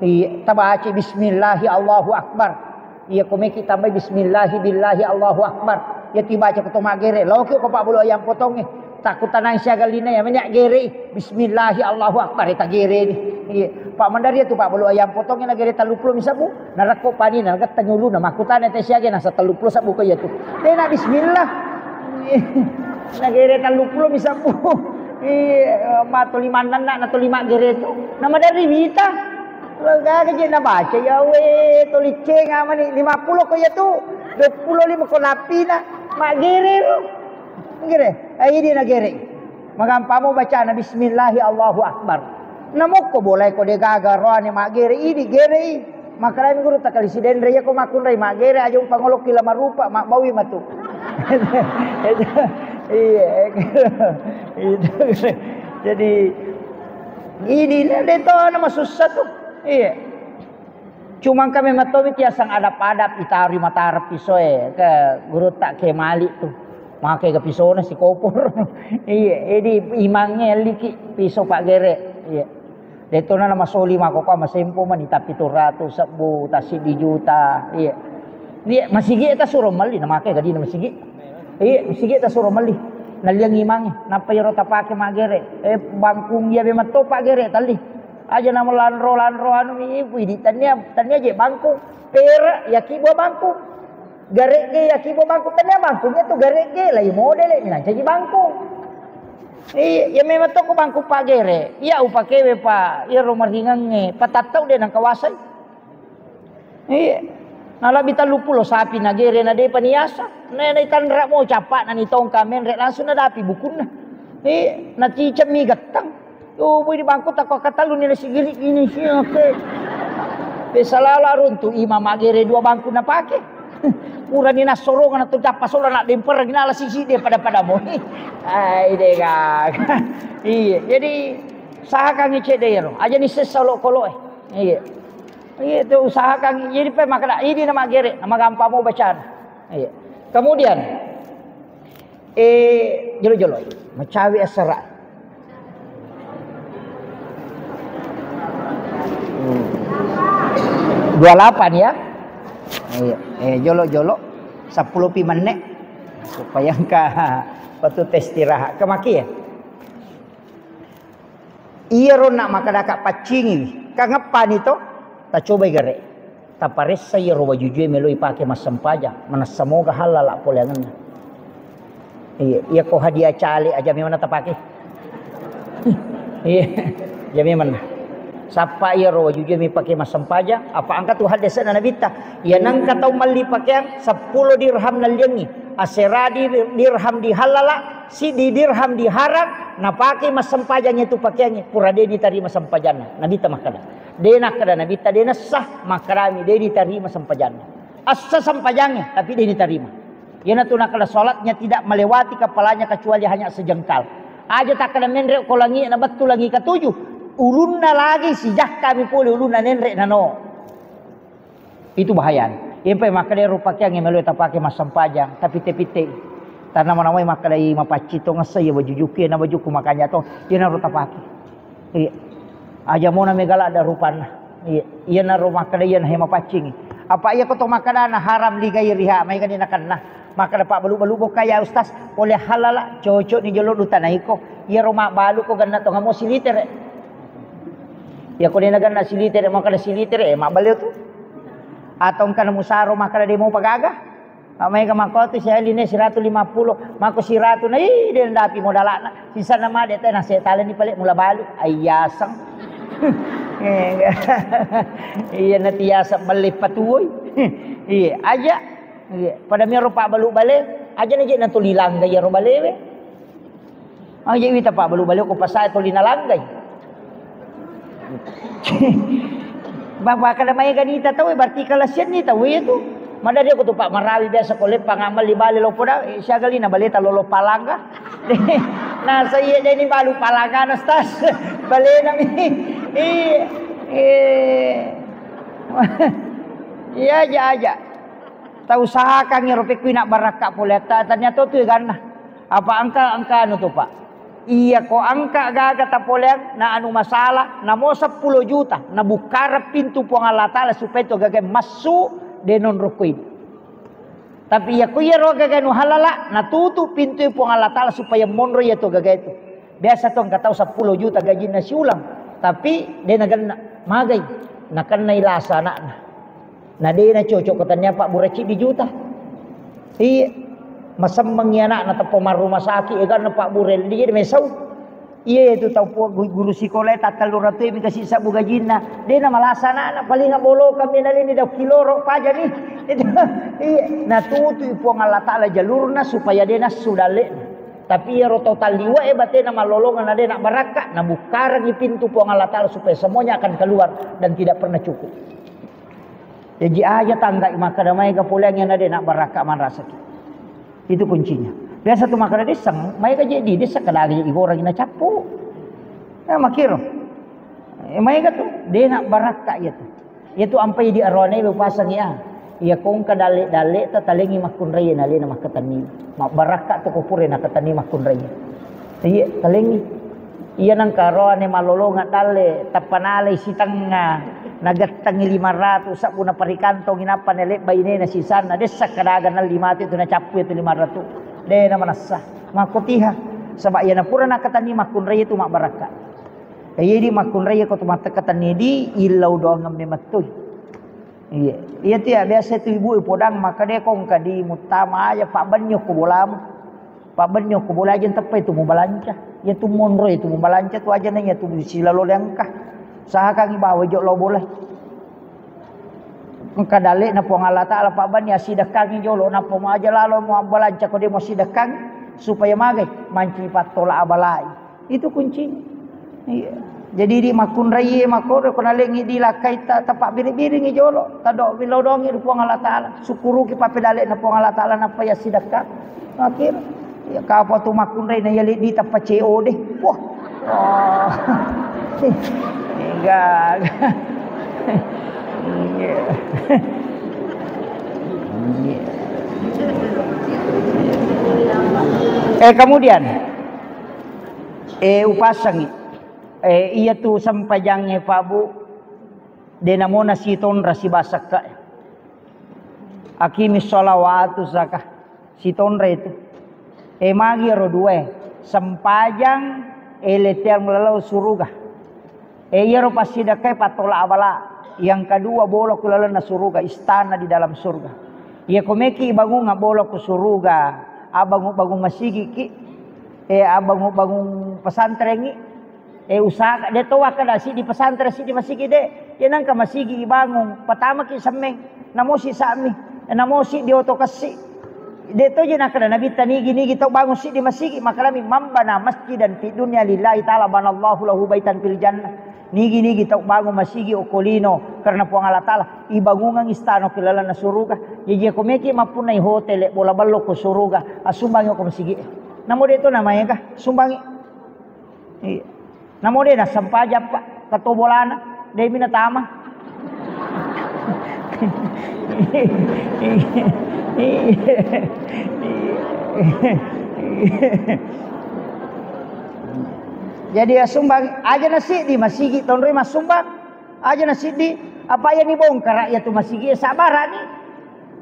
Iya, tabaci bismillahi Allahu Akbar. Iya, ko meki tambai bismillahi billahi Allahu Akbar. Iya, tibaca ko to maggere. Loki ko pabbalu ayam potongnge. Takkutanai siaga lina iya, menya gere. Bismillahi Allahu Akbar, eta gere ni. Iya. Pak mandari itu pabbalu ayam potongnge na gere telluppulo mi sabbu. Narekko pani na getta nyuluna makkutana te siaga nasa telluppulo sabbu ko iya tu. Tena bismillah. Na gere telluppulo mi sabbu. Iya, mato lima nanna na to lima gere tu. Na madari wita. Lo gaga je nabaca, ya we, to licenga mani lima puluh ko iya tu, dua puluh lima ko napina, maggere ro. Gere, eh, idi na gere. Magampamo bacana bismillahi Allahu Akbar. Namokko bolai ko de gaga roane maggere, idi gere i. Makalami guru takali sidenre, iya ko makkunrai maggere aja umpangoloki lama rupa, mabbawi matu. Iya, itu. Jadi, idi na de to na masussa tu. Iya. Cuma engka memang tomi tiaseng adap-adap itarui matara pisoe ke gurutta ke mali tu. Make ga pisona sikopor. Iya, jadi imangnge liki piso paggere. Iya. Detona na masoli mako kwa masempo mani tapi turatu sebbu tasidi juta. Iya. Iya, masigi ta suro melli na make gadina masigi. Iya, masigi ta suro melli. Naliang imangnge, nappa iyaro tapake maggere. Eh, bangkung iya be matto paggere talli. Aja na melanro-lanro anu mi, widi, tania, tania je bangkung. Pera, yaki buah bangkung. Garegge, yaki buah bangkung. Tania bangkung itu garegge, lai modele, minancaji bangkung. Iya, ya memang toko bangkung paggere. Iya, upakewe pa, iya romaringangnge, patattau de nangkawasai. Iya. Nalabbi telluppulo sapi nagere na depa niasa. Na, naitanra mo cappa'na nitongka menre langsung nadapi bukunna. Iya, nacicemmi gettang. Yo, bui di bangku takko katellu ni nasigili ini si oke. Pesalala runtu imam magere dua bangku napake. Purani nassorongeng tu cappa sola na dempereng nala sisi de pada-pada mo. Ai dega. Iya, jadi usahakan cedde ro. Aja ni sessa lo kolo eh. Iya. Iya, itu usahakan. Jadi pe makkeda, idi na maggere, na magampang mo bacana. Iya. Kemudian, eh, jolo-jolo, macawi asara. Hmm. Dua lapan ya. Iya. Eh, jolo-jolo, seppulo pi menit. Supaya engka waktu tes istirahat. Kemaki ya? Iyaro na makkadaka paccingiwi, kangeppani to? Tacobai gare. Taparessa iyaro wajujue meloi pake massempajang, manessa moga hallala poleangenna. Iya, iya ko hadiah cale aja memang tapake. Iya, aja memang. Sappa iyaro wajujue mi pake massempajang, apa engka tu hadesena nabitta. Iya nengka tau melli pakeang seppulo dirham nalliangi, asera di-, dirham dihallala, siddi dirham diharam, napake massempajang itu pakeangnge, pura de ditarima sempajanna. Nabitta makkada. De nakkada Nabitta, de nessa, makkadami, de ditarima sempajanna. Essa sempajangnge, tapi de ditarima. Iyanatu nakkada salatnya tidak melewati kepalanya kecuali hanya sejengkal. Aja takkada menre ko langi na bettu langi ketujuh, ulunna lagi sijakkami pole ulunna nenre nano. Itu bahaya. Iyampai makkeda ero pakeang yang meloi tapake massempajang, tapitte-pitte. Tanama-namai makkeda i mapacci tongessa iya bajujuku, iya na bajuku makanja tong, iya naro tapake. Iya. Aja mona megala ada rupanna. Iya. Iya naro makkeda iya nahe mapaccingi. Apa iya ko to makkeda na haram ligai riha, mai gani nakenna. Makkeda pabbalu-balu bokka ya Ustaz, pole halala, cocok ni jolo duta naiko. Iya ro mabbalu ko ganna tongamo silitere. Iya ko dena ganna silitere, makkeda silitere, eh, mabbali tu. Atau engkana musaro makkeda de mau pagaga. Maega makko tu siali ne siratu lima puluh, makko siratu na, ih, de ndapi modalana. Sisana made te na setale ni pale mula balu. Aiyaseng. Iya na tiasa belle patuoi. Iya, aja. Iya, pada miro pabbalu bale, aja na je na tuli langga iyaro balewe. Oh, jadi wita pabbalu-balu ko pasai tuli nalanggai. Bapak kada mai ganita tau, berarti kalasian ni tau itu. Mada dia ko tu Pak Marawi biasa ko leppang amal di bale lopo da, eh, siaga lina baleta lolo palangga. Nah, saya jadi balu palangga na stas. Balena mi. Iya. Iya. Iya aja aja. Tau usahakan ero pekku ina barakka pole atta, tania to tu ganna. Apa engka, engka anu tu, Pak? Iya ko engka gaga tapoleang na anu masalah, namo seppulo juta, nabukkareng pintu Puang Allah Taala supaya to gaga massu de nonrokko ibu. Tapi iya ko iyaro gaga nu halala, natutu pintu Puang Allah Taala supaya monro iya to gaga itu. Biasa to engka tau seppulo juta gajinna siulang, tapi de nagenna, magai, nakennai lasa anakna. Na de nacocok ko tania pabbura ciddi juta. Iya. Masemmengi anakna teppa marruma sakit, eganna pabbura, de mesau. Iya tu tau pu-, gu-, guru sikola e tattellu ratu e mi kasi sabbu gajinna. De namalasa anakna, paling bolokang mi nalini dau kiloro pajani. Itu. Iya. Natutu Puang Allah Taala jalurna supaya de nassu dalle'na. Tapi iyaro tau talliwe e batena mallolongeng na de nabbarakka, nabukkarengi pintu Puang Allah Taala supaya semuanya akan keluar dan tidak pernah cukup. Jaji aja tanggai makkeda maega poleang iyana de nabbarakka manrasaki. Itu kuncinya. Biasa tu makkeda desseng, maega je di desseng kada aga je igoreng na cappu. Ya makkiro. Eh, maega tu, de' na barakka' iya tu. Iya tu ampai di aroane upasang iya. Iya kongka dalle'-dalle'ta talengi makkunrai na alena makkatenni. Mabbarakka' tu ko pura nakatenni makkunrai. Iya, talengi. Iya nangka aroane malolonga dalle', tappa nalai sitengnga, nagettengi lima ratu, sabbu naparikantongi nappa nalebba inena sisanna, dessa kadaga nalli mate tu nacappu itu lima ratu. De' na manessa. Makkotiha. Saba' iya napura nakatenni makkunrai itu mabbarakka'. Iya di makkunrai ko tu matekka tenni di illau doangeng memettui. Iya. Iya tu ya biasa tu ibu podang maka de' kongka di muttama aja pabbenni ko bolamu. Pabbenni ko bola aja teppa itu mubalanca. Iya tu monro itu mubalanca tu aja na iya tu silalo lengka. Usahakan bawa jo lo bola. Engka dalle'na Puang Allah Ta'ala pabbenni asidekkangi jolo nappa mu aja lalo mu abbalanca ko de' mu asidekkangi supaya magai manci pattola abalai. Itu kuncinya. Iya. Jadi di makkunrai makkoro ko nalengi di lakkai ta-, tapabbiri-biringi jolo, tado' bilodongi ri Puang Allah Ta'ala. Sukkuruki pappedale'na Puang Allah Ta'ala nappa iya sidekka. Akhir ya kapa tu makkunrai na iya leddi tappa C O D. Wah. Oh. Enggak. Iya. Eh, kemudian Eh, upasangi. Eh, iya tu sempajangnge, Pak Bu, de' namona sitonra sibasakka. Aqimis sholata wa atuz zakah. Sitonra itu. Eh, magi ro dua. Sempajang, eh, lettiang lalau suruga. Eh, iyaro passidekkae pattola abala. Yang kedua, bola ku lalenna suruga, istana di dalam surga. Iya ko meki bangunga bola ku suruga, abangung-bangung masigiki, eh, abangung-bangung pesantrengi, eh, usaha de' to wakkeda siddi pesantren, siddi masigi de'. Iya nangka masigi ibangung, patamaki semmeng, namosi sa'mi, namosi di oto kessi. De' to je nakkeda Nabitta nigi-nigi tau bangung siddi masigi, makkedami, "Man bana masjidan fid dunya lillahi ta'ala banallahu lahu baitan fil jannah." Nigi-nigi tau bangung masigi okko lino karena Puang Allah Ta'ala, ibangungang istana ki lalenna suruga. Jaji ko meki mappunnai hotel, bola ballo ko suruga, asumbangi ko masigi. Namo de' to namaega, sumbangi. Iya. Namo de' nassempajang, Pak, kato bolana, de' mi natama. Jadi assumbang aja na siddi masigi tonroi massumbang. Aja na siddi, apa iya ni bongkara iya tu masigi, sabarani.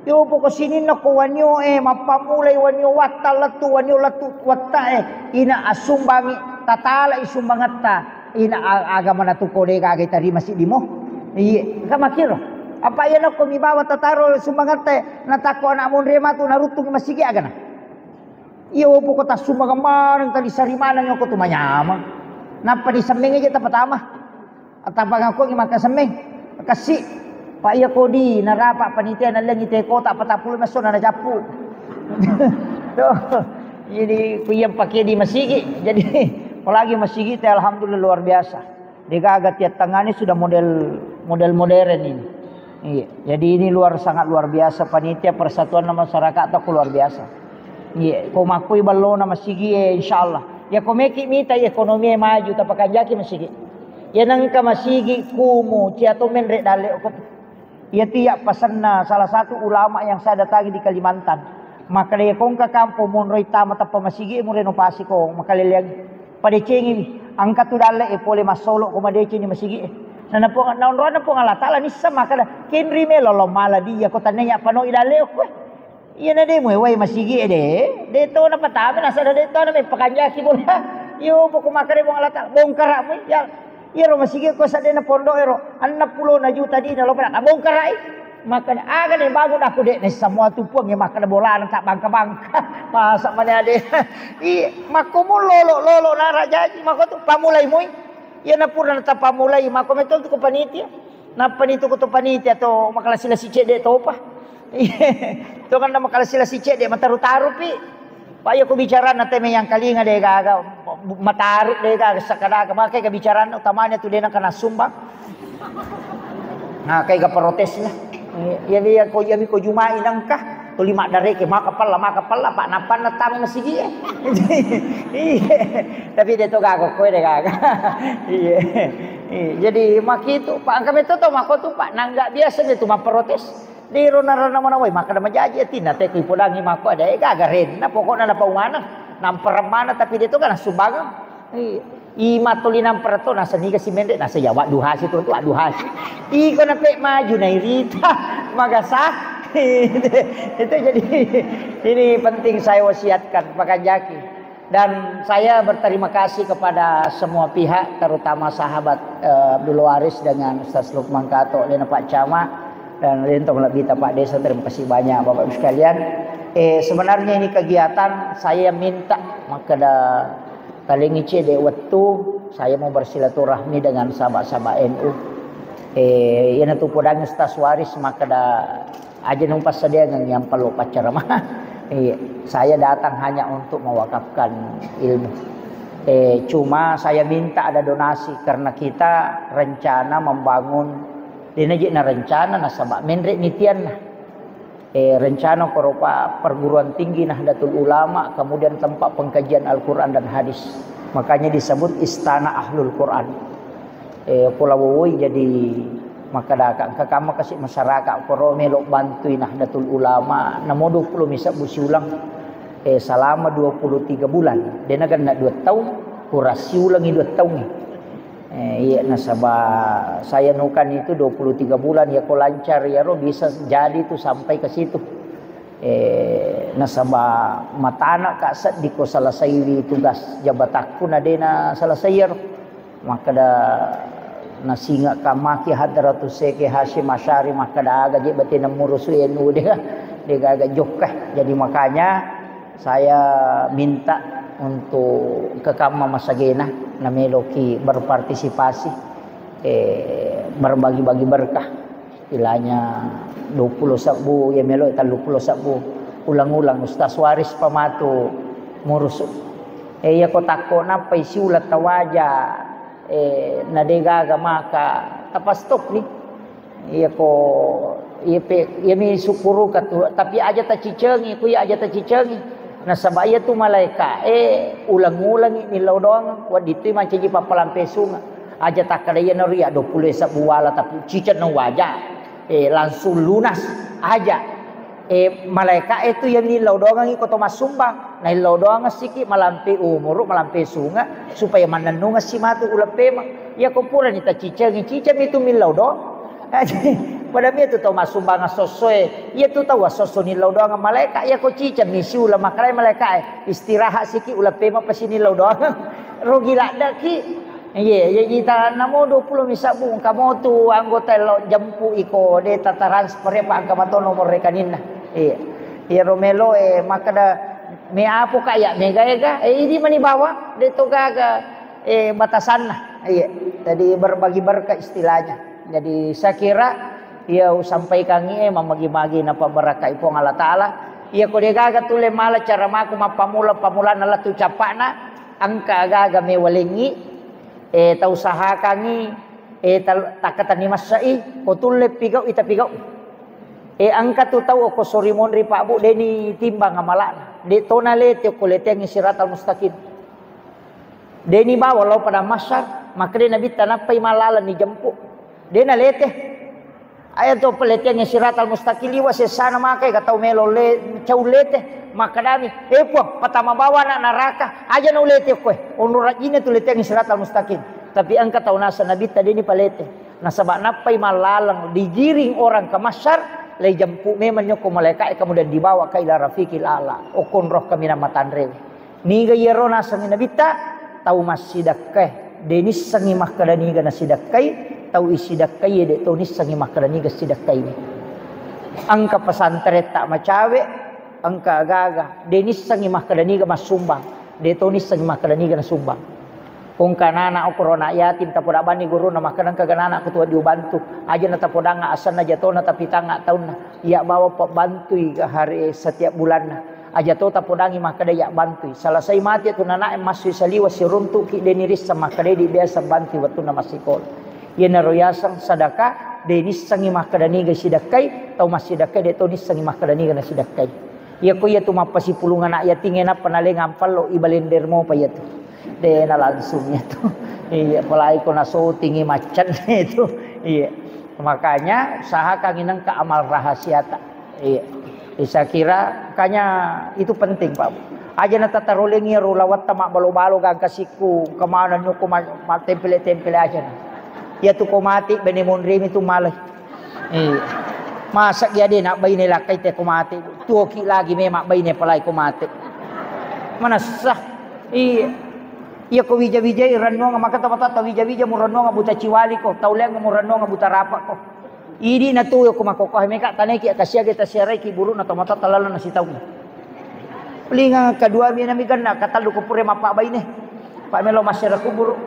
Yopo ko sininna ko wanio e, mappammulai wanio watta lettu, wanio lettu watta e, ina assumbangi, tatalai sumbangetta, ina a-, agama natuko de gaga tarima siddimo. Iye, ka makkiro. Apa iya nakko mi bawa tataro sumbangetta e, natakko anak monre matu naruttung masigi agana. Iya, wopo ko tassumbangeng maneng tadi sari maneng ko tu manyameng. Nappa disemmeng aja tapatama. Tapangakkuangngi makkasemmeng, kassi. Pak, iya kodi narapa panitia nallengi te kota patappulo messo na cappu. Tuh. Jadi ku iya pakai di masigi. Jadi apalagi masigi te alhamdulillah luar biasa. Degaga tiap tangani sudah model, model modern ini. Iya. Jadi ini luar, sangat luar biasa panitia persatuan masyarakat atau luar biasa. Iya, ko makkui ballona masigi e, insyaallah. Ya ko meki mita ekonomi e maju, tapakanjaki masigi. Ya nengka masigi kumu, cia to menre dalle okko. Iya tu iya pasenna salah satu ulama yang saya datangi di Kalimantan. Makkeda iya kongka kampong monroi tama tappa masigi e, murenovasi ko makaleleang. Padecengi mi, engka tu dalle e pole massolo ko madeceng ni masigi e. Nanapo naonrona Puang Allah Ta'ala nissa makkeda, kenri melo lo mala dia ko tannenya panoi dalle okko e. Iyana de muewai masigi e de, de to napatama nasada de to na meppakanjaki bola. Iyo poko makkeda Puang Allah Ta'ala, bongkara mui ya. Iyaro masigi ko sadena pondok ero, enneng pulo na juta dina lo pada bongkarai. Makkeda aga ne bangun aku de ne semua tu Puang e makkeda bolana tak bangka-bangka. Masa mane ade. I makko mu lolo lolo nara jaji makko tu pamulai mui. Iyana pura tapamulai makko metto tu ko panitia. Nappa ni tu ko to panitia to makalasi-lasi cedde topa. To kan makalasi-lasi cedde mataru-taru pi. Pak, iya ko bicarana teme yang kalinga de gaga mataru de gaga sakadaga makai ga bicarana utamanya tu de nengka nassumbang. Nah, kai ga protes lah. Iya, iya ko iya mi ko jumai nengka. Tuli maddareke, maka pella, maka pella, Pak, nappanna tama masigi e. Iya. Tapi de to gaga, koe de gaga. Iya. Iya. Jadi makitu, Pak, angka meto to mako tu, Pak, nangga biasa de tu mapprotes. Di rona-rona mana woi, maka da majaji atinna, te kui podangi mako ada, eh, gaga renna, pokokna na paumana, namperemmana, tapi de to kan sumbangan. Iya. I matoli nampara to, nasa niga si menre, nasa ya, wadduhasi to, tu wadduhasi. Iko na pe maju na irita, magasa. Itu jadi, ini penting saya wasiatkan, Pak Kanjaki. Dan saya berterima kasih kepada semua pihak, terutama sahabat, eh, Abdul Waris dengan Ustaz Lukman Kato, Lena Pak Camat, dan Lentong Labita Pak Desa. Terima kasih banyak Bapak Ibu sekalian. Eh, sebenarnya ini kegiatan saya minta makkeda talengi cede wettu, saya mau bersilaturahmi dengan sahabat-sahabat N U. Eh, iyana tu podang Ustaz Waris makkeda aja nung passadiangengngi yang perlu paccarama. Iya, saya datang hanya untuk mewakafkan ilmu. Eh, cuma saya minta ada donasi karena kita rencana membangun, dena jekna rencana nasaba menre nitianna. Eh, rencana koropa perguruan tinggi Nahdlatul Ulama, kemudian tempat pengkajian Al-Quran dan hadis. Makanya disebut Istana Ahlul Quran. Eh, pula woi jadi makkadaka, engka kamma kasi masyarakat koro melo bantui Nahdlatul Ulama, namo dua puluh misabbu siulang, eh, selama dua puluh tiga bulan. Dena genna dua tahun, kurasi ulangi dua tahun. Eh, iya, nasaba saya nukan itu dua puluh tiga bulan, ya ko lancar, ya ro bisa jadi itu sampai ke situ. Eh, nasaba matana ka seddi ko selesaiwi tugas jabatakku na dena selesai ya ro. Makkeda nasinga kamaki Hadratus Syekh Hasyim Asy'ari makkeda aga je batena murusu N U de, de gaga jokka. Jadi makanya saya minta untuk kekamma masagena nameloki berpartisipasi, eh, berbagi-bagi berkah. Istilahnya dua puluh sebbu, ya melo tellu puluh sebbu. Ulang-ulang Ustaz Waris pamatu murusu. Eh, iya ko takko nappai siula tawaja, eh, na de gaga maka tapa stop ni. Iya ko, iya pe, iya mi syukuru ka tu, tapi aja tacicengi, ku iya aja tacicengi. Nasaba iya tu malaika, eh, ulang-ulangi nillau doang, waddi tu mancaji pappalampe sunga. Aja takkada iya naro iya dua puluh sebbu wala tapi ciceng no waja. Eh, langsung lunas aja. Eh, malaika e tu iya nillau doangi ko to massumbang. Naillau doang siki malampe umuru, malampe sunga, supaya mannennungeng si matu uleng pema. Iya ko purani tacicengi, ciceng itu millau doang. Pada mi tu tau massumbang sosso e. Iya tu tau sosso nillau doang malaika. Iya ko ciceng mi siula makalai malaika e. Istirahat siki uleng pema pasi nillau doang. Rogi laddaki. Iya, iya, ita namo dua puluh misabbu, engka motu anggota lo jempu iko, de ta transfer ya, Pak, engka mato nomor rekeninna. Iya. Iya, romelo, eh, makkeda me apo ka ya, mega ega, eh, idi mani bawa, de to gaga, eh, batasanna. Iya. Jadi berbagi berkah istilahnya. Jadi saya kira, iya, usampaikan, eh, mamagi-magi napa barakai Puang Allah Ta'ala. Iya, ko de gaga tule mala cara maku mappamula, pamulana latu capakna, engka gaga mewalengi, eh, tausahakangi, eh, tal-, takkatenni massai, ko tulle pigau ita pigau. Eh, engka tu tau okko sori monri Pak Bu, deni timbang amalana. De tona lete okko leteangi siratal mustaqim. Deni bawa lao pada masyar, makkeda Nabitta nappai malaleng ni jempu. Dena lete. Aya to peletiangnge siratal mustaqim liwa sessana makai ka tau melo le-, cau lete. Makkadami, "Eh Puang, patama bawa anak naraka, aja na ulete koe." Onro rajine tu leteangnge siratal mustaqim. Tapi engka tau nasa Nabitta deni palete. Nasaba nappai malaleng digiring orang ke masyar, lai jempu memang nyokko malaika e kemudian dibawa ka ila rafiqil a'la. Okon roh kaminang matanrewe. Niga iyaro nasengngi Nabitta? Tau massidakkae. De nissengngi makkeda niga nasidakkai, tau isidakkai de to nissengngi makkeda niga sidakkaini. Engka pesantretta macawe, engka gaga, de nissengngi makkeda niga massumbang, de to nissengngi makkeda niga nasumbang. Engka anak-anak okoro anak yatim tapoda banni guruna makkeda engka ga anak kutu diubantu, aja na tapodanga asenna jatona tapi tanga taunna, iya bawa pabbantui hari setiap bulanna. Aja to tapodangi makkeda iya bantui. Salasai mate tu nanae massui saliwa siruntuki deni risseng makkeda di biasa bantui wettunna massikola. Iyanaro yaseng sadaka De nissengngi makkeda niga sidekkai, tau massidekkai de to nissengngi makkeda niga nasidekkai. Iyako iyatu mappasipulung anak yatingnge nappa naleng ampallo, ibalender mopa iyatu. De na langsung iyatu. Iya, apalagi ko nasotingi maccan itu. Iya. Makanya usahakan nengka amal rahasiata. Iya. Saya kira makanya itu penting, Pak. Aja na tatarolengi ro lawatta mabbalo-balo gangka sikku, kemana nyoko ma-, ma-, tempele-tempele aja na. Iyatu ko mati bene monremi tu malai. Iya. Masa iya de nak baine lakkai te ko mati. Tuoki lagi memang baine palai ko mati. Manessa. Iya. Iya ko wija-wijai rennuang maka tau matoa wija-wija mu rennuang buta ciwali ko, tau leng mu rennuang buta rapa ko. Idi na tu ko makoko meka taneki kasiage tasiarai ki buruk na tomatoa talalo na sitaung. Pelinga kedua mi nami ganna katallu ko pure mappa baine. Pak melo masyarakat kuburu.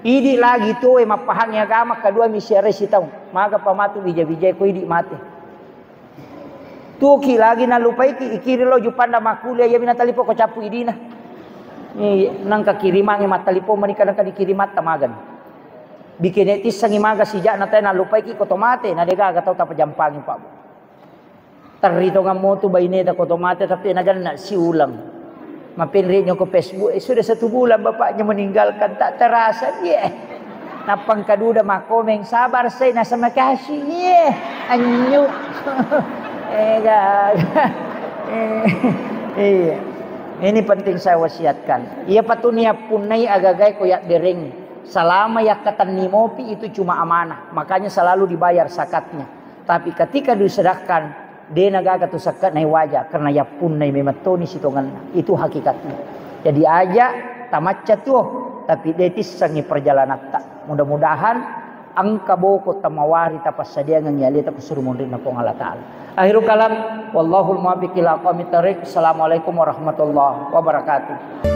Idi lagi tu e mappahangi agama kedua mi siarai sitaung. Maga pamatu wija-wijai ko idi mate. Tuki lagi nalupaiki ikiri lo jupanda makuliah iya mina talipo ko cappu idina. Ni nangka kirimangi mattalipo menika nangka dikirimatta magani. Bikene tissangi maga sijak na tae nalupaiki ko to mate na degaga tau tapajampangi Pak. Terri tongang motu baineta ko to mate tapi naganna siulang. Mapenre nyoko Facebook, eh, sudah satu bulan bapaknya meninggalkan, tak terasa. Iya. Nappang kaduda makomeng, sabar saya nasa makasih. Iya. Anyu. Eh, gaga. Eh, iya. Ini penting saya wasiatkan. Iya patuni appunnai agagai ko yabbereng. Selama yakkatenni mopi itu cuma amanah. Makanya selalu dibayar zakatnya. Tapi ketika disedekahkan, de na gaga tu sakka nai waja karena yappunnai memettoni sitongenna. Itu hakikatnya. Jadi aja tamacca tuo, tapi de tissengi perjalanatta. Mudah-mudahan engka boko tamawari tapassadiangengi aleta kusuru monrinna Puang Allah Ta'ala. Akhirul kalam, wallahul muwaffiq ila aqwamit thariq. Assalamualaikum warahmatullahi wabarakatuh.